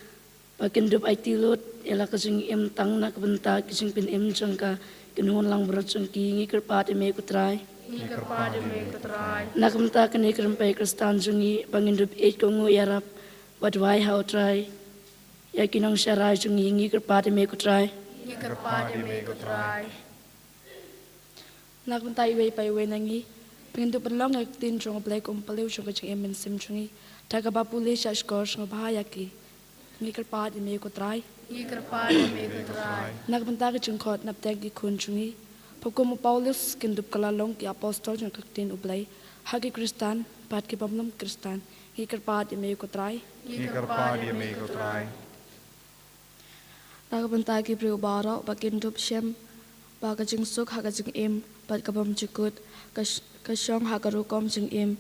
ba kin dup aiti lut ïa la ka jingim tang na ka bynta ka jingpynim jong ka kynhun langbrot jong ki, ngi kyrpad ïa me ko Trai. Ngi kyrpad ïa me ko Trai. Na ka bynta kane ka rympei Khristan jong ngi, ba ngin dup ïeit kohnguh ïarap bad duwai ha u Trai ïa ki nongsharai jong ngi, ngi kyrpad ïa me ko Trai. Ngi kyrpad ïa me ko Trai. Na ka bynta iwei pa iwei na ngi, ba ngin dup pynlong ïa ka ktien jong u Blei kum u palew jong ka jingim mynsiem jong ngi, da kaba pule sha shkor sngewbha ïa ki. Ngi kyrpad ïa me ko Trai. Ngi kyrpad ïa me ko Trai. Na ka bynta ka jingkhot na bteng ki khun jong ngi, ba kum u Paulus kin dup kylla long ki apostol jong ka ktien u Blei ha ki Khristan bad ki bym long Khristan, Ngi kyrpad ïa me ko Trai. Ngi kyrpad ïa me ko Trai. Na ka bynta ki briew baroh ba kin dup shem ba ka jingsuk ha ka jingim bad ka bymjukut ka sh- ka shong ha ka rukom jingim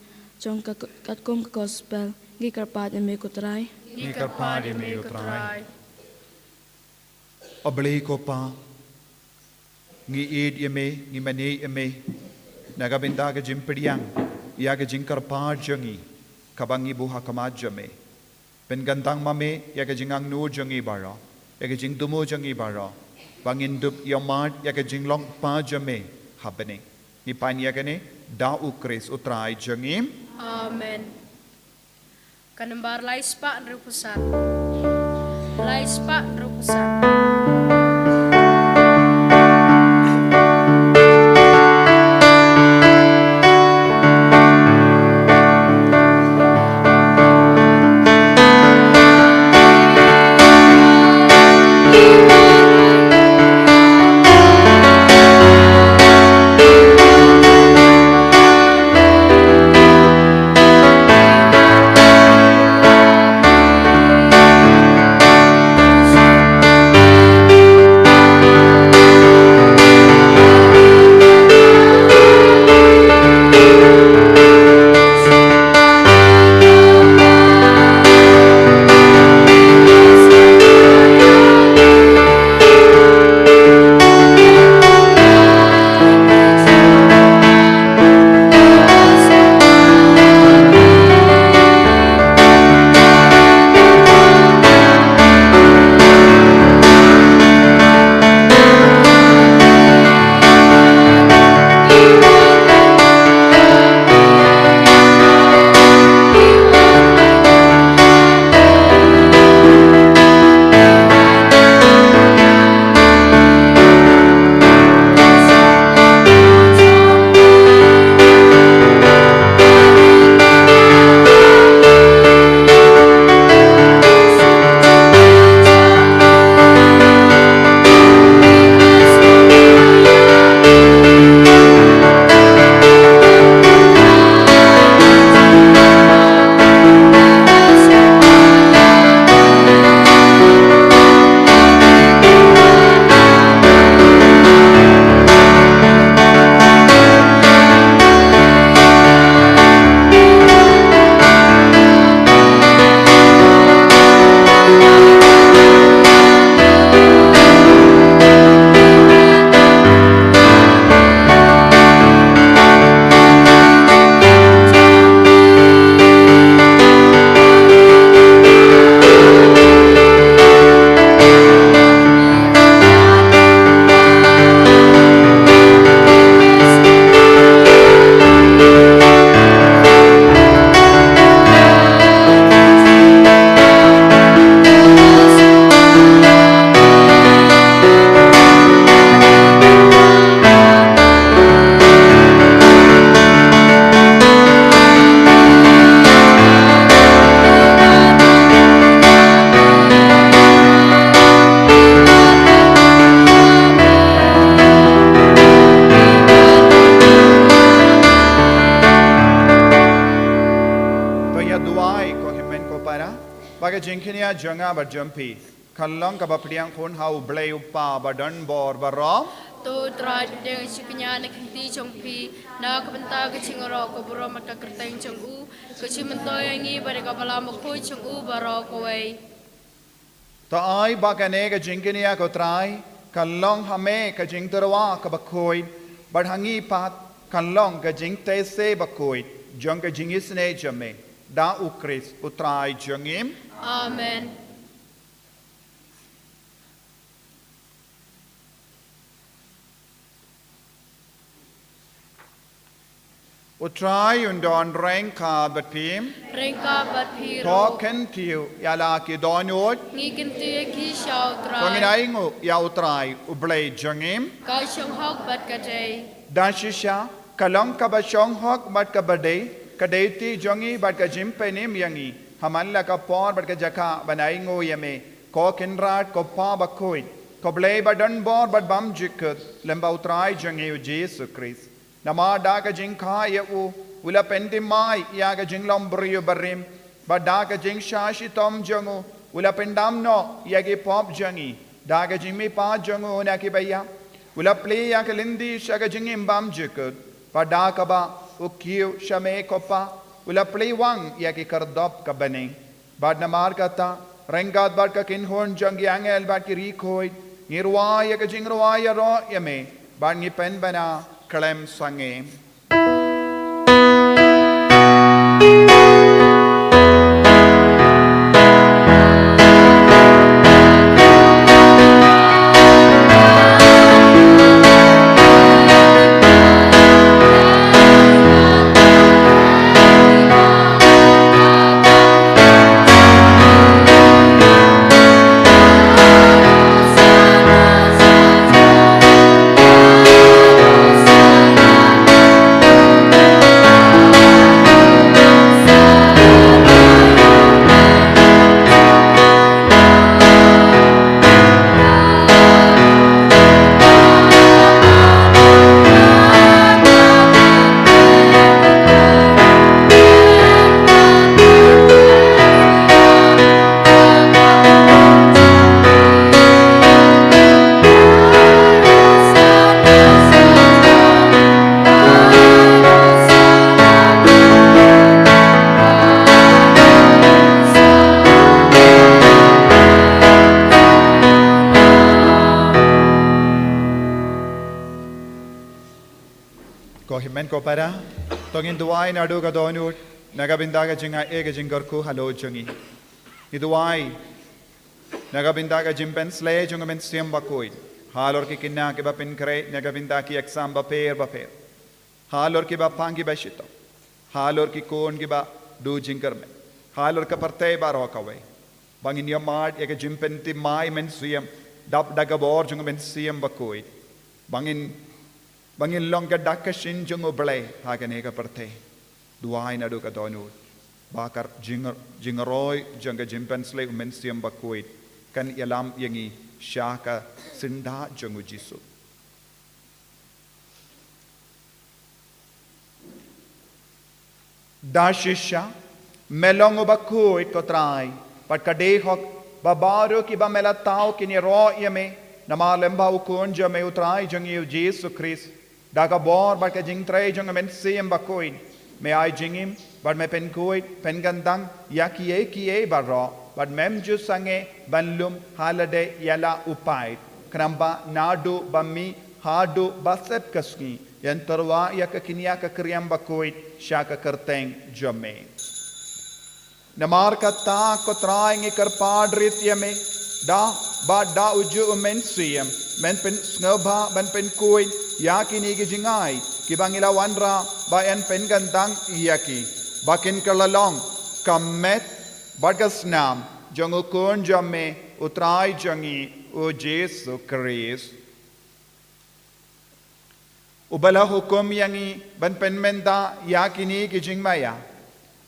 jong ka katkum ka gospel. Ngi kyrpad ïa me ko Trai. Ngi kyrpad ïa me ko Trai. A Blei ko Pa, ngi ïeit ïa me, ngi mane ïa me na ka bynta ka jingpdiang ïa ka jingkyrpad jong ngi kaba ngi buh ha khmat jong me. Pynkyntang ma me ïa ka jingangnud jong ngi baroh, ïa ka jingthmu jong ngi baroh, ba ngin dup ïohmad ïa ka jinglong kpa jong me ha bneng. Ngi pan ïa kane da U Khrist U Trai jong ngi. Amen. Ka nombar lai spah hynriewphew san. Lai spah hynriewphew san. To ïa duwai ko hynmen ko para, ba ka jingkñia jong nga bad jong phi kan long kaba pdiang khun ha U Blei U Kpa ba don bor baroh. To Trai, pdiang ïa ka jingkñia na ka kti jong phi, na ka bynta ka jingïaroh ka burom bad ka kyrteng jong u, ka jingmyntoi ïa ngi bad ïa ka Balang Bakhuid jong u baroh kawei. To ai ba kane ka jingkñia ko Trai kan long ha me ka jingtyrwa kaba khuid, bad ha ngi pat kan long ka jingtei se bakhuid jong ka jingisynei jong me, da U Khrist U Trai jong ngi. Amen. U Trai un don ryngkat bad phi. Ryngkat bad phi ruh. To kyntiew ïa la ki dohnud. Ngi kyntiew ïa ki sha U Trai. To ngin ainguh ïa U Trai U Blei jong ngi. Ka shong hok bad ka dei. Da shisha ka long kaba shong hok bad kaba dei ka dei ti jong ngi bad ka jingpynim ïa ngi ha man la ka por bad ka jaka ban ainguh ïa me, ko Kynrad, ko Pa Bakhuid, ko Blei ba don bor bad bymjukut, lem bad U Trai jong ngi U Jisu Khrist. Namar da ka jingkha ïa u, u la pynthymmai ïa ka jinglong briew barim, Bad da ka jingshah shitom jong u, u la pyndam noh ïa ki pop jong ngi. Da ka jingmihpat jong u na ki baïap, u la plie ïa ka lynti sha ka jingim bymjukut. Bad da kaba u kiew sha me ko Pa, u la plie wang ïa ki khyrdop ka bneng. Bad namar kata, ryngkat bad ka kynhun jong ki angel bad ki riewkhuid, ngi rwai ïa ka jingrwai ïaroh ïa me, bad ngi pynbna khlem sangeh. Ko hynmen ko para, to ngin duwai naduh ka dohnud, na ka bynta ka jingai, ka jingkyrkhu halor jong ngi. Ngi duwai na ka bynta ka jingpynsleh jong ka Mynsiem Bakhuid halor ki khynnah kiba pynkhreh na ka bynta ki exam bapher bapher, halor kiba pang kiba shitom, halor ki khun kiba duh jingkyrmen, halor ka pyrthei baroh kawei. Ba ngin ïohmad ïa ka jingpynthymmai mynsiem dap da ka bor jong ka Mynsiem Bakhuid. Ba ngin, ba ngin long ka dak ka shin jong U Blei ha kane ka pyrthei. Duwai naduh ka dohnud ba ka jing, jingroi jong ka jingpynsleh U Mynsiem Bakhuid kan ïalam ïa ngi sha ka syndah jong U Jisu. Da shisha, me long u bakhuid ko Trai, bad ka dei hok ba baroh kiba me la thaw kin ïaroh ïa me, namar lem bad u Khun jong me u Trai jong ngi U Jisu Khrist. Da ka bor bad ka jingtrei jong ka Mynsiem Bakhuid, me ai jingim bad me pynkhuid pynkyntang ïa kiei kiei baroh, bad mem ju sangeh ban lum ha lade ïa la u paid, khnang ba naduh ba mih haduh ba sep ka sngi, yn tyrwa ïa ka kñia ka kriam bakhuid sha ka kyrteng jong me. Namar kata ko Trai ngi kyrpad rit ïa me, da, bad da uju U Mynsiem, men pynsngewbha ban pynkhuid ïa kine ki jingai kiba ngi la wanrah, ba yn pynkyntang ïa ki, ba kin kylla long ka met bad ka snam jong u Khun jong me u Trai jong ngi U Jisu Khrist. Uba la hukum ïa ngi ban pynmynta ïa kine ki jingmaïa.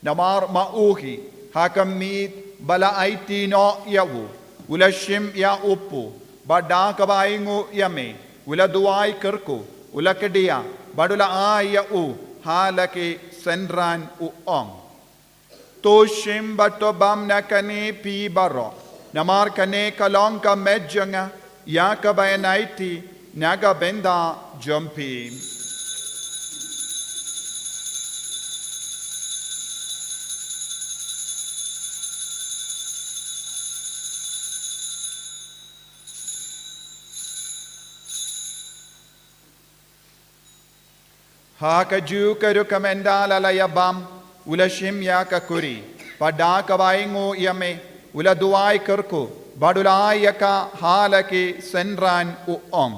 Namar ma u hi, ha ka miet ba la aiti noh ïa u, u la shim ïa u pop, bad da kaba ainguh ïa me, u la duwai kyrkhu, u la kdiah, bad u la ai ïa u ha la ki synran, u ong: To shim bad to bam na kane phi baroh, namar kane ka long ka met jong nga, ïa kaba yn aiti na ka bynta jong phi. Ha kajuh ka rukom ynda la la ïa bam, u la shim ïa ka kuri, bad da kaba ainguh ïa me, u la duwai kyrkhu, bad u la ai ïa ka ha la ki synran, u ong: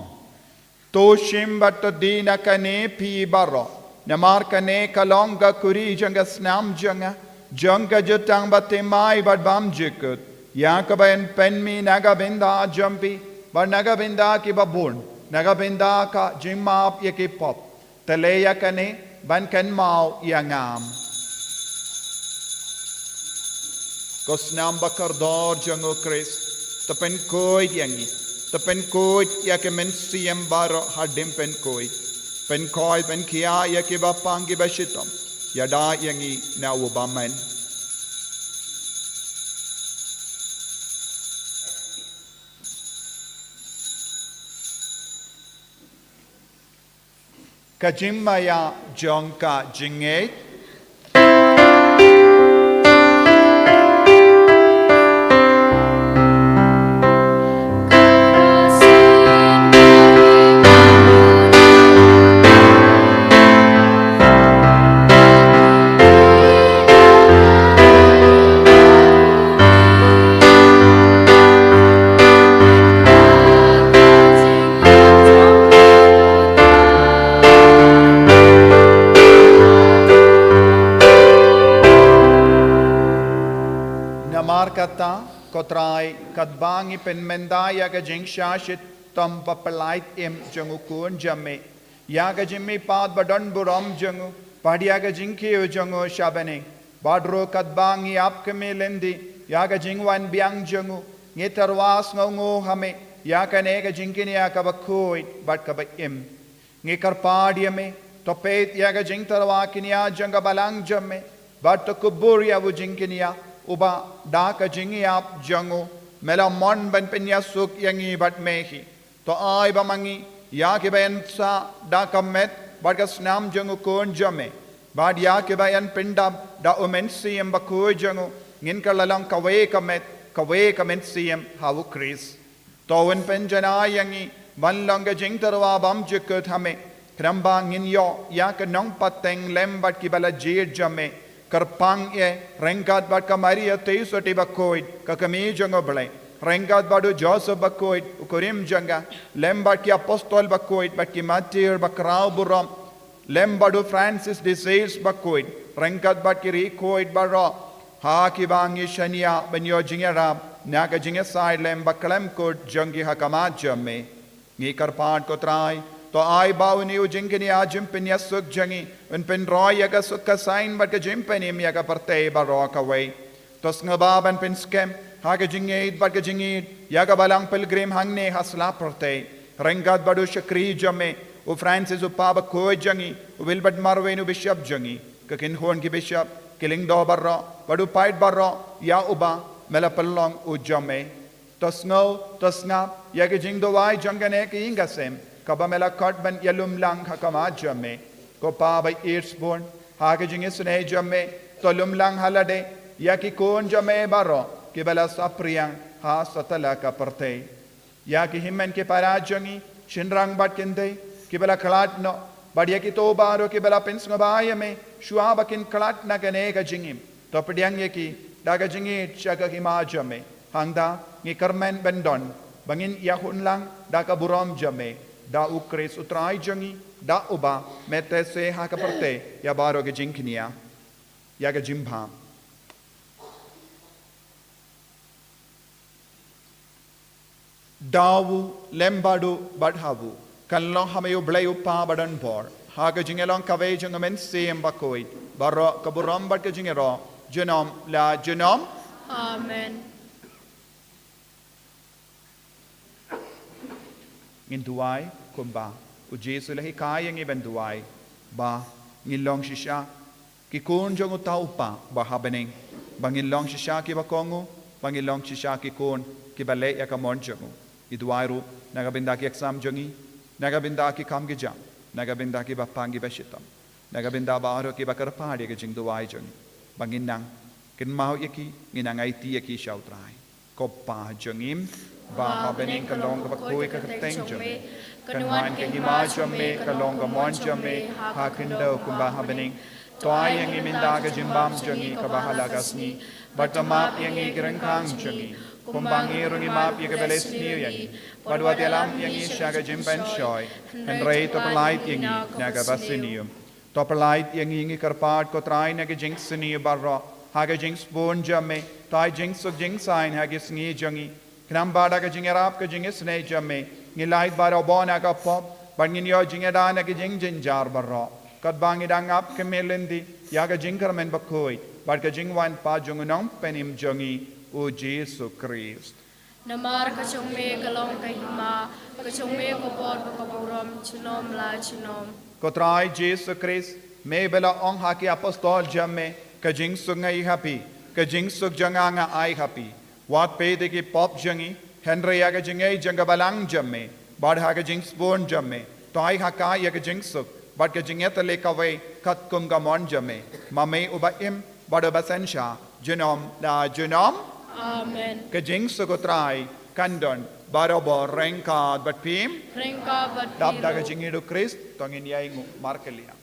To shim bad to die na kane phi baroh, namar kane ka long ka kuri jong ka snam jong nga, jong ka jutang bathymmai bad bymjukut, ïa kaba yn pynmih na ka bynta jong phi bad na ka bynta kiba bun, na ka bynta ka jingmap ïa ki pop. Te leh ïa kane ban kynmaw ïa nga. Ko snam bakordor jong U Khrist, to pynkhuid ïa ngi, to pynkhuid ïa ki mynsiem baroh hadien pynkhuid. Pynkhuid, pynkhia ïa kiba pang kiba shitom. Ïada ïa ngi na u bymman. Ka jingmaïa jong ka jingngeit. Namar kata, ko Trai, katba ngi pynmynda ïa ka jingshah shitom ba pyllait im jong u Khun jong me, ïa ka jingmihpat ba don burom jong u, bad ïa ka jingkiew jong u sha bneng, bad ruh katba ngi ap khmih lynti ïa ka jingwan biang jong u, ngi tyrwa sngewnguh ha me ïa kane ka jingkñia kaba khuid bad kaba im. Ngi kyrpad ïa me, to peit ïa ka jingtyrwa kñia jong ka balang jong me, bad to kubur ïa u jingkñia, uba da ka jingïap jong u, me la mon ban pynïasuk ïa ngi bad me hi. To ai ba ma ngi, ïa kiba ïeng sah da ka met bad ka snam jong u Khun jong me, bad ïa kiba ïeng pyndap da u Mynsiem Bakhuid jong u, ngin kylla long kawei ka met, kawei ka mynsiem ha u Khrist. To un pynjanai ïa ngi ban long ka jingtyrwa bymjukut ha me, khnang ba ngin ïoh ïa ka nongpateng lem bad kiba la jied jong me, kyrpang eh ryngkat bad ka Maria Theisotti Bakhuid, ka Kmie jong u Blei, ryngkat bad u Joseph Bakhuid, u kurim jong ka, lem bad ki apostol bakhuid bad ki martyr bakhraw burom, lem bad u Francis de Sales Bakhuid, ryngkat bad ki riewkhuid baroh, ha kiba ngi shaniah ban ïoh jingïarap na ka jingïasaid lem bakhlem kut jong ki ha khmat jong me. Ngi kyrpad, ko Trai, to ai ba une u jingkñia jingpynïasuk jong ngi un pynroi ïa ka suk ka saiñ bad ka jingpynim ïa ka pyrthei baroh kawei. To sngewbha ban pynskhem ha ka jingïeit bad ka jingïeit ïa ka balang pilgrim hangne ha sla pyrthei, ryngkat bad u shakri jong me u Francis, u Papa bakhuid jong ngi, u Wilbert Marwein, u Bishop jong ngi, ka kynhun ki Bishop, ki lyngdoh baroh bad u paid baroh ïa uba me la pynlong u jong me. To sngew, to sngap ïa ka jingduwai jong kane ka ïing ka sem, kaba me la khot ban ïalumlang ha khmat jong me. Ko Pa ba ïeit sbun, ha ka jingisynei jong me, to lumlang ha lade ïa ki khun jong me baroh kiba la saphriang ha satlak ka pyrthei. Ïa ki hynmen ki para jong ngi, shynrang bad kynthei kiba la khlad noh, bad ïa kito baroh kiba la pynsngewbha ïa me shuwa ba kin khlad na kane ka jingim, to pdiang ïa ki da ka jingïeit sha ka hima jong me. Hangta ngi kyrmen ban don ba ngin ïahunlang da ka burom jong me, da u Khrist u Trai jong ngi, da uba me teh se ha ka pyrthei ïa baroh ka jingkñia. Ïa ka jingbha. Da u, lem bad u, bad ha u, kan long ha me U Blei U Kpa badonbor, ha ka jingïalong kawei jong U Mynsiem Bakhuid, baroh ka burom bad ka jingïaroh junom la junom. Amen. Ngin duwai kumba u Jisu u la hikai ïa ngi ban duwai, ba ngin long shisha ki khun jong uta U Kpa uba ha bneng, ba ngin long shisha kiba kohnguh, ba ngin long shisha ki khun kiba leh ïa ka mon jong u. Ngi duwai ruh na ka bynta ki exam jong ngi, na ka bynta ki kam ki jam, na ka bynta kiba pang kiba shitom, na ka bynta baroh kiba kyrpad ïa ka jingduwai jong ngi, ba ngin nang kynmaw ïa ki, ngin nang aiti ïa ki sha U Trai. Ko Pa jong ngi ba ha bneng, ka long kaba khuid ka kyrteng jong me, kan wan ka hima jong me, ka long ka mon jong me ha khyndew kumba ha bneng. To ai ïa ngi mynta ka jingbam jong ngi kaba ha la ka sngi, bad to map ïa ngi ki ryngkang jong ngi, kumba ngi ruh ngi map ïa kiba leh sniew ïa ngi, bad wat ïalam ïa ngi sha ka jingpynshoi, hynrei to pyllait ïa ngi na kaba sniew. To pyllait ïa ngi, ngi kyrpad ko Trai, na ki jingsniew baroh, ha ka jingsbun jong me, to ai jingsuk jingsaiñ ha ki sngi jong ngi. Khnang ba da ka jingïarap ka jingisynei jong me, ngin lait baroh bun na ka pop, bad ngin ïoh jingïada na ki jingjynjar baroh, katba ngi dang ap khmih lynti ïa ka jingkyrmen bakhuid bad ka jingwan pat jong U Nongpynim jong ngi, U Jisu Khrist. Namar ka jong me ka long ka hima, ka jong me ka por bad ka burom junom la junom. Ko Trai Jisu Khrist, me ba la ong ha ki apostol jong me, ka jingsuk nga ai ha phi, ka jingsuk jong nga nga ai ha phi. Wat peit ïa ki pop jong ngi, hynrei ïa ka jingngeit jong ka balang jong me, bad ha ka jingsbun jong me, to ai ha ka ïa ka jingsuk bad ka jingïatylli kawei katkum ka mon jong me. Ma me uba im bad uba synshar junom la junom. Amen. Ka jingsuk U Trai kan don barabor ryngkat bad phi. Ryngkat bad phi. Dap da ka jingïaid U Khrist, to ngin ïainguh markylliang.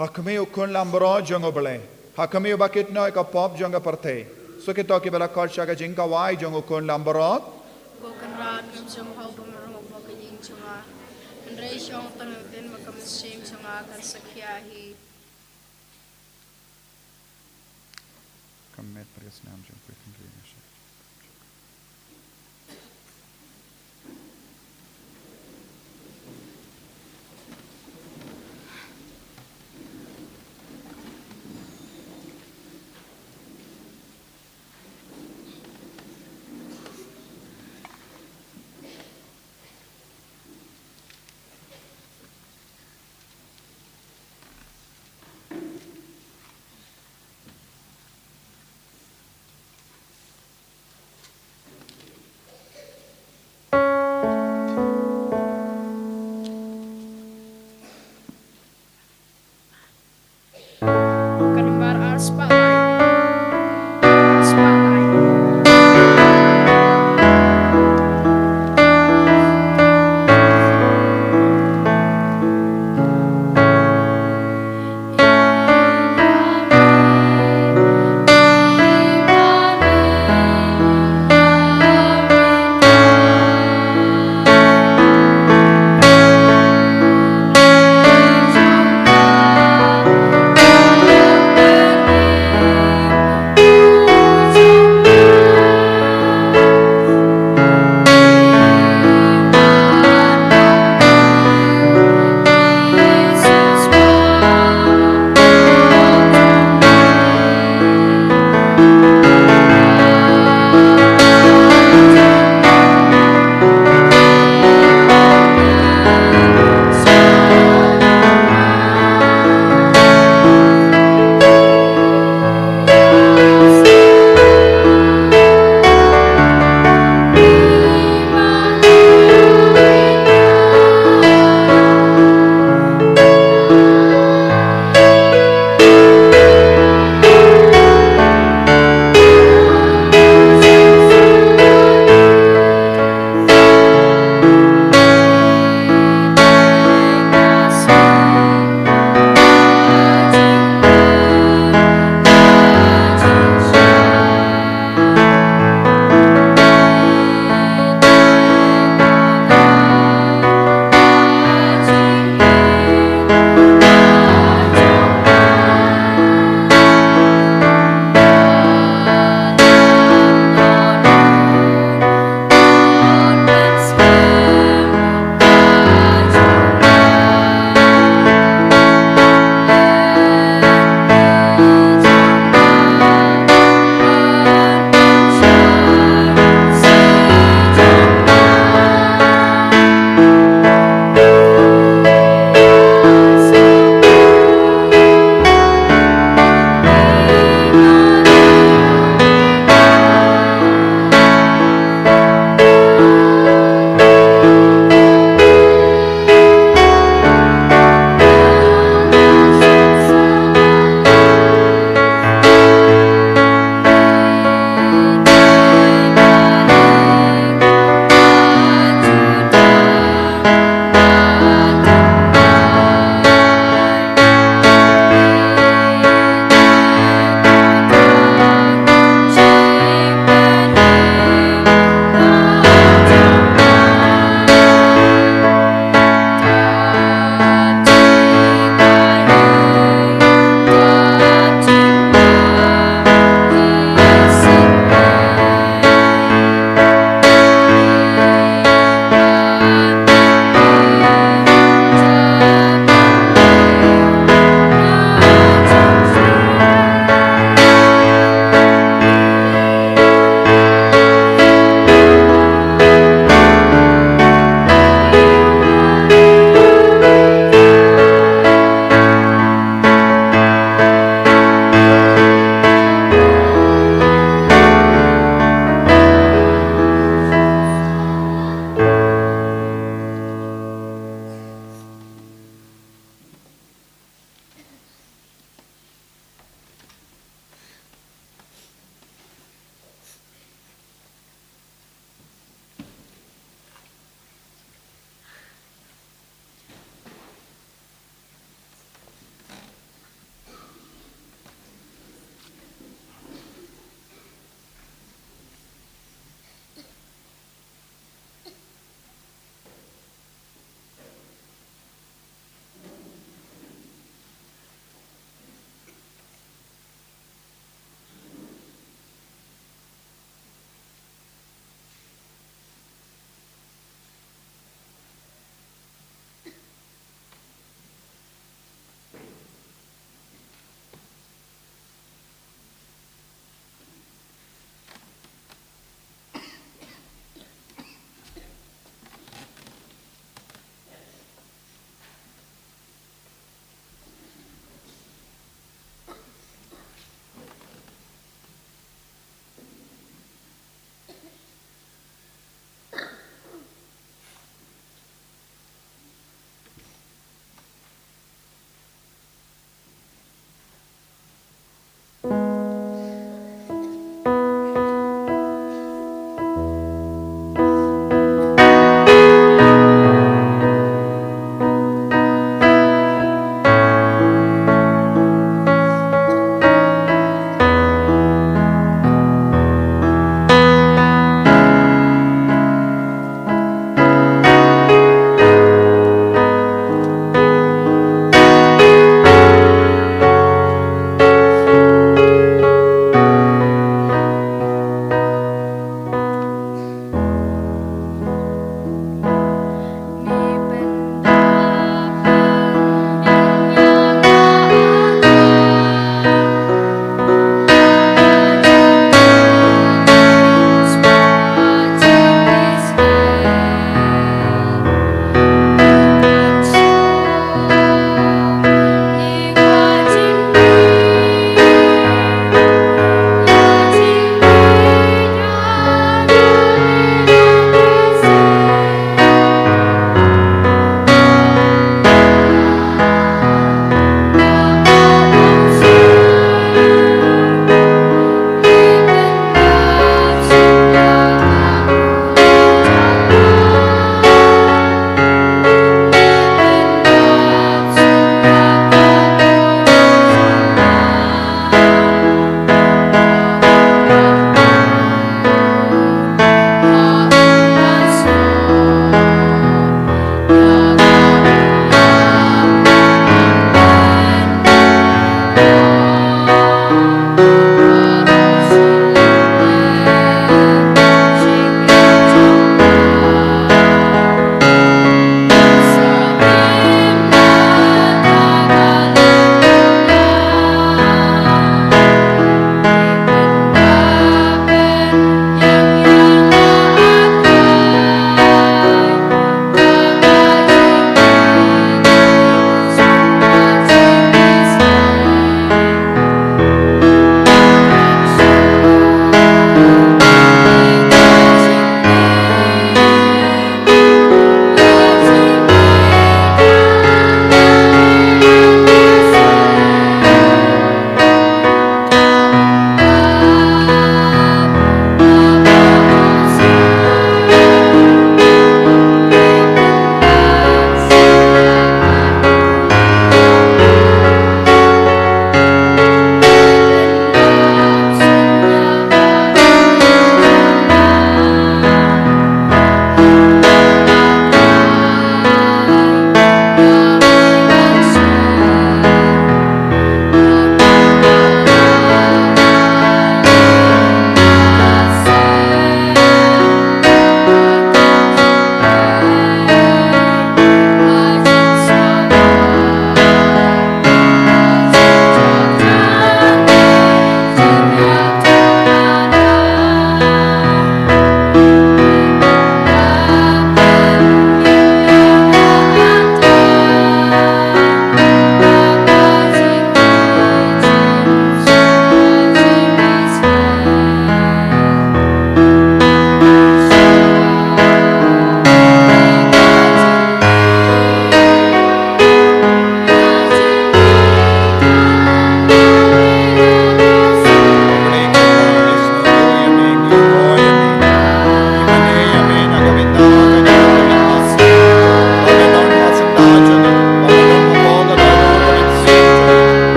Ha khmih U Khun Langbrot jong U Blei, ha khmih uba kit noh ïa ka pop jong ka pyrthei, sa kito kiba la khot sha ka jingkawei jong U Khun Langbrot. Ko Kynrad, ngam shym hap ban mareh ïa ka ïing jong nga, hynrei shong tang ïa ka ktien ba ka mynsiem jong nga kan sa khia hi. Ka met bad ka snam jong U Blei kan ring ïa sha.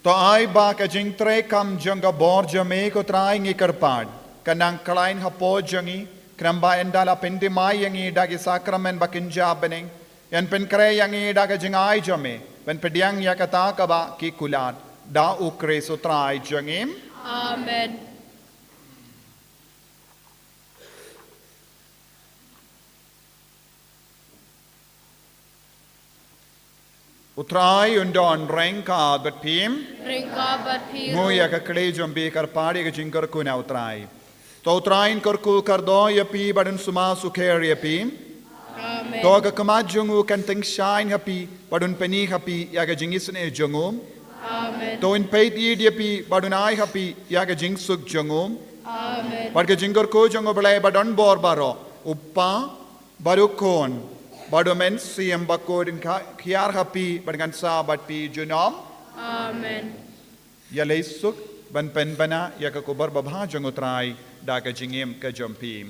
To ai ba ka jingtrei kam jong ka bor jong me, ko Trai, ngi kyrpad, kan nang khlaiñ hapoh jong ngi, khnang ba ynda la pynthymmai ïa ngi da ki sakramen ba kynja bneng, yn pynkhreh ïa ngi da ka jingai jong me, ban pdiang ïa kata kaba ki kular. Da U Khrist U Trai jong ngi. Amen. U Trai un don ryngkat bad phi. Ryngkat bad phi ruh. Mut ïa ka kyrkhu jong phi, kyrpad ïa ka jingkyrkhu na U Trai. To U Trai un kyrkhu kyrdoh ïa phi bad un sumar sukher ïa phi. Amen. To ka khmat jong u kan tyngshaiñ ha phi bad un pyni ha phi ïa ka jingisynei jong u. Amen. To un peit ïa phi bad un ai ha phi ïa ka jingsuk jong u. Amen. Bad ka jingkyrkhu jong U Blei ba don bor baroh, U Kpa, bad U Khun, bad U Mynsiem Bakhuid, un kha-, khiar ha phi bad ngan sah bad phi junom. Amen. Ïaleh suk ban pynbna ïa ka khubor babha jong U Trai da ka jingim ka jong phi.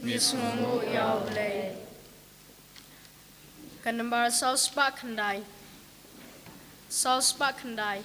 Ngi sngewnguh ïa U Blei. Ka nambar saw spah khyndai. Saw spah khyndai.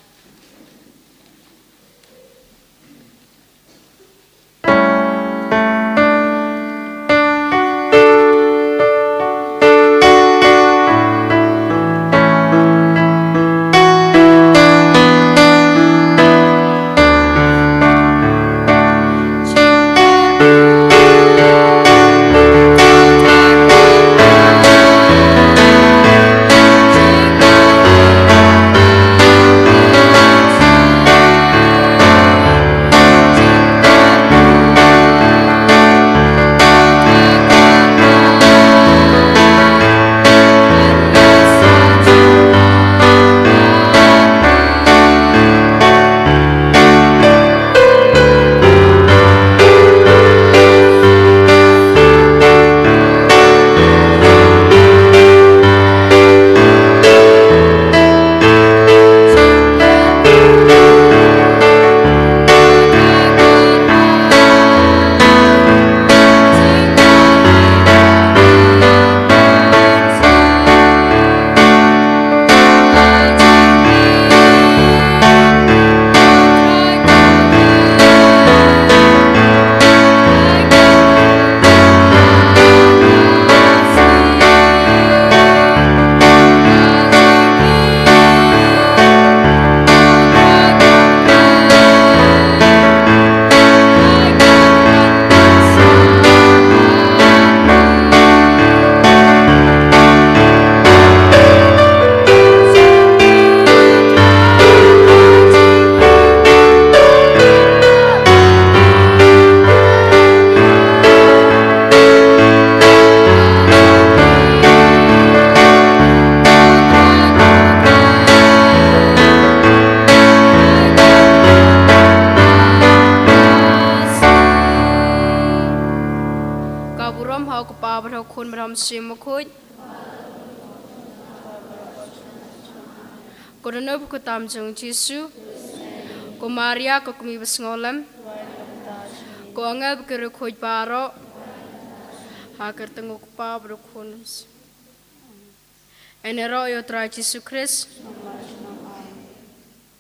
Ka burom ha U Kpa bad ha U Khun bad ha U Mynsiem Bakhuid. Ko Dohnud bad ko Tam jong U Jisu, ko Maria ka kmie basngewlem, ko angel bad ki riewkhuid baroh, ha ka kyrteng U Kpa bad U Khun. Yn ïaroh ïa U Trai Jisu Khrist.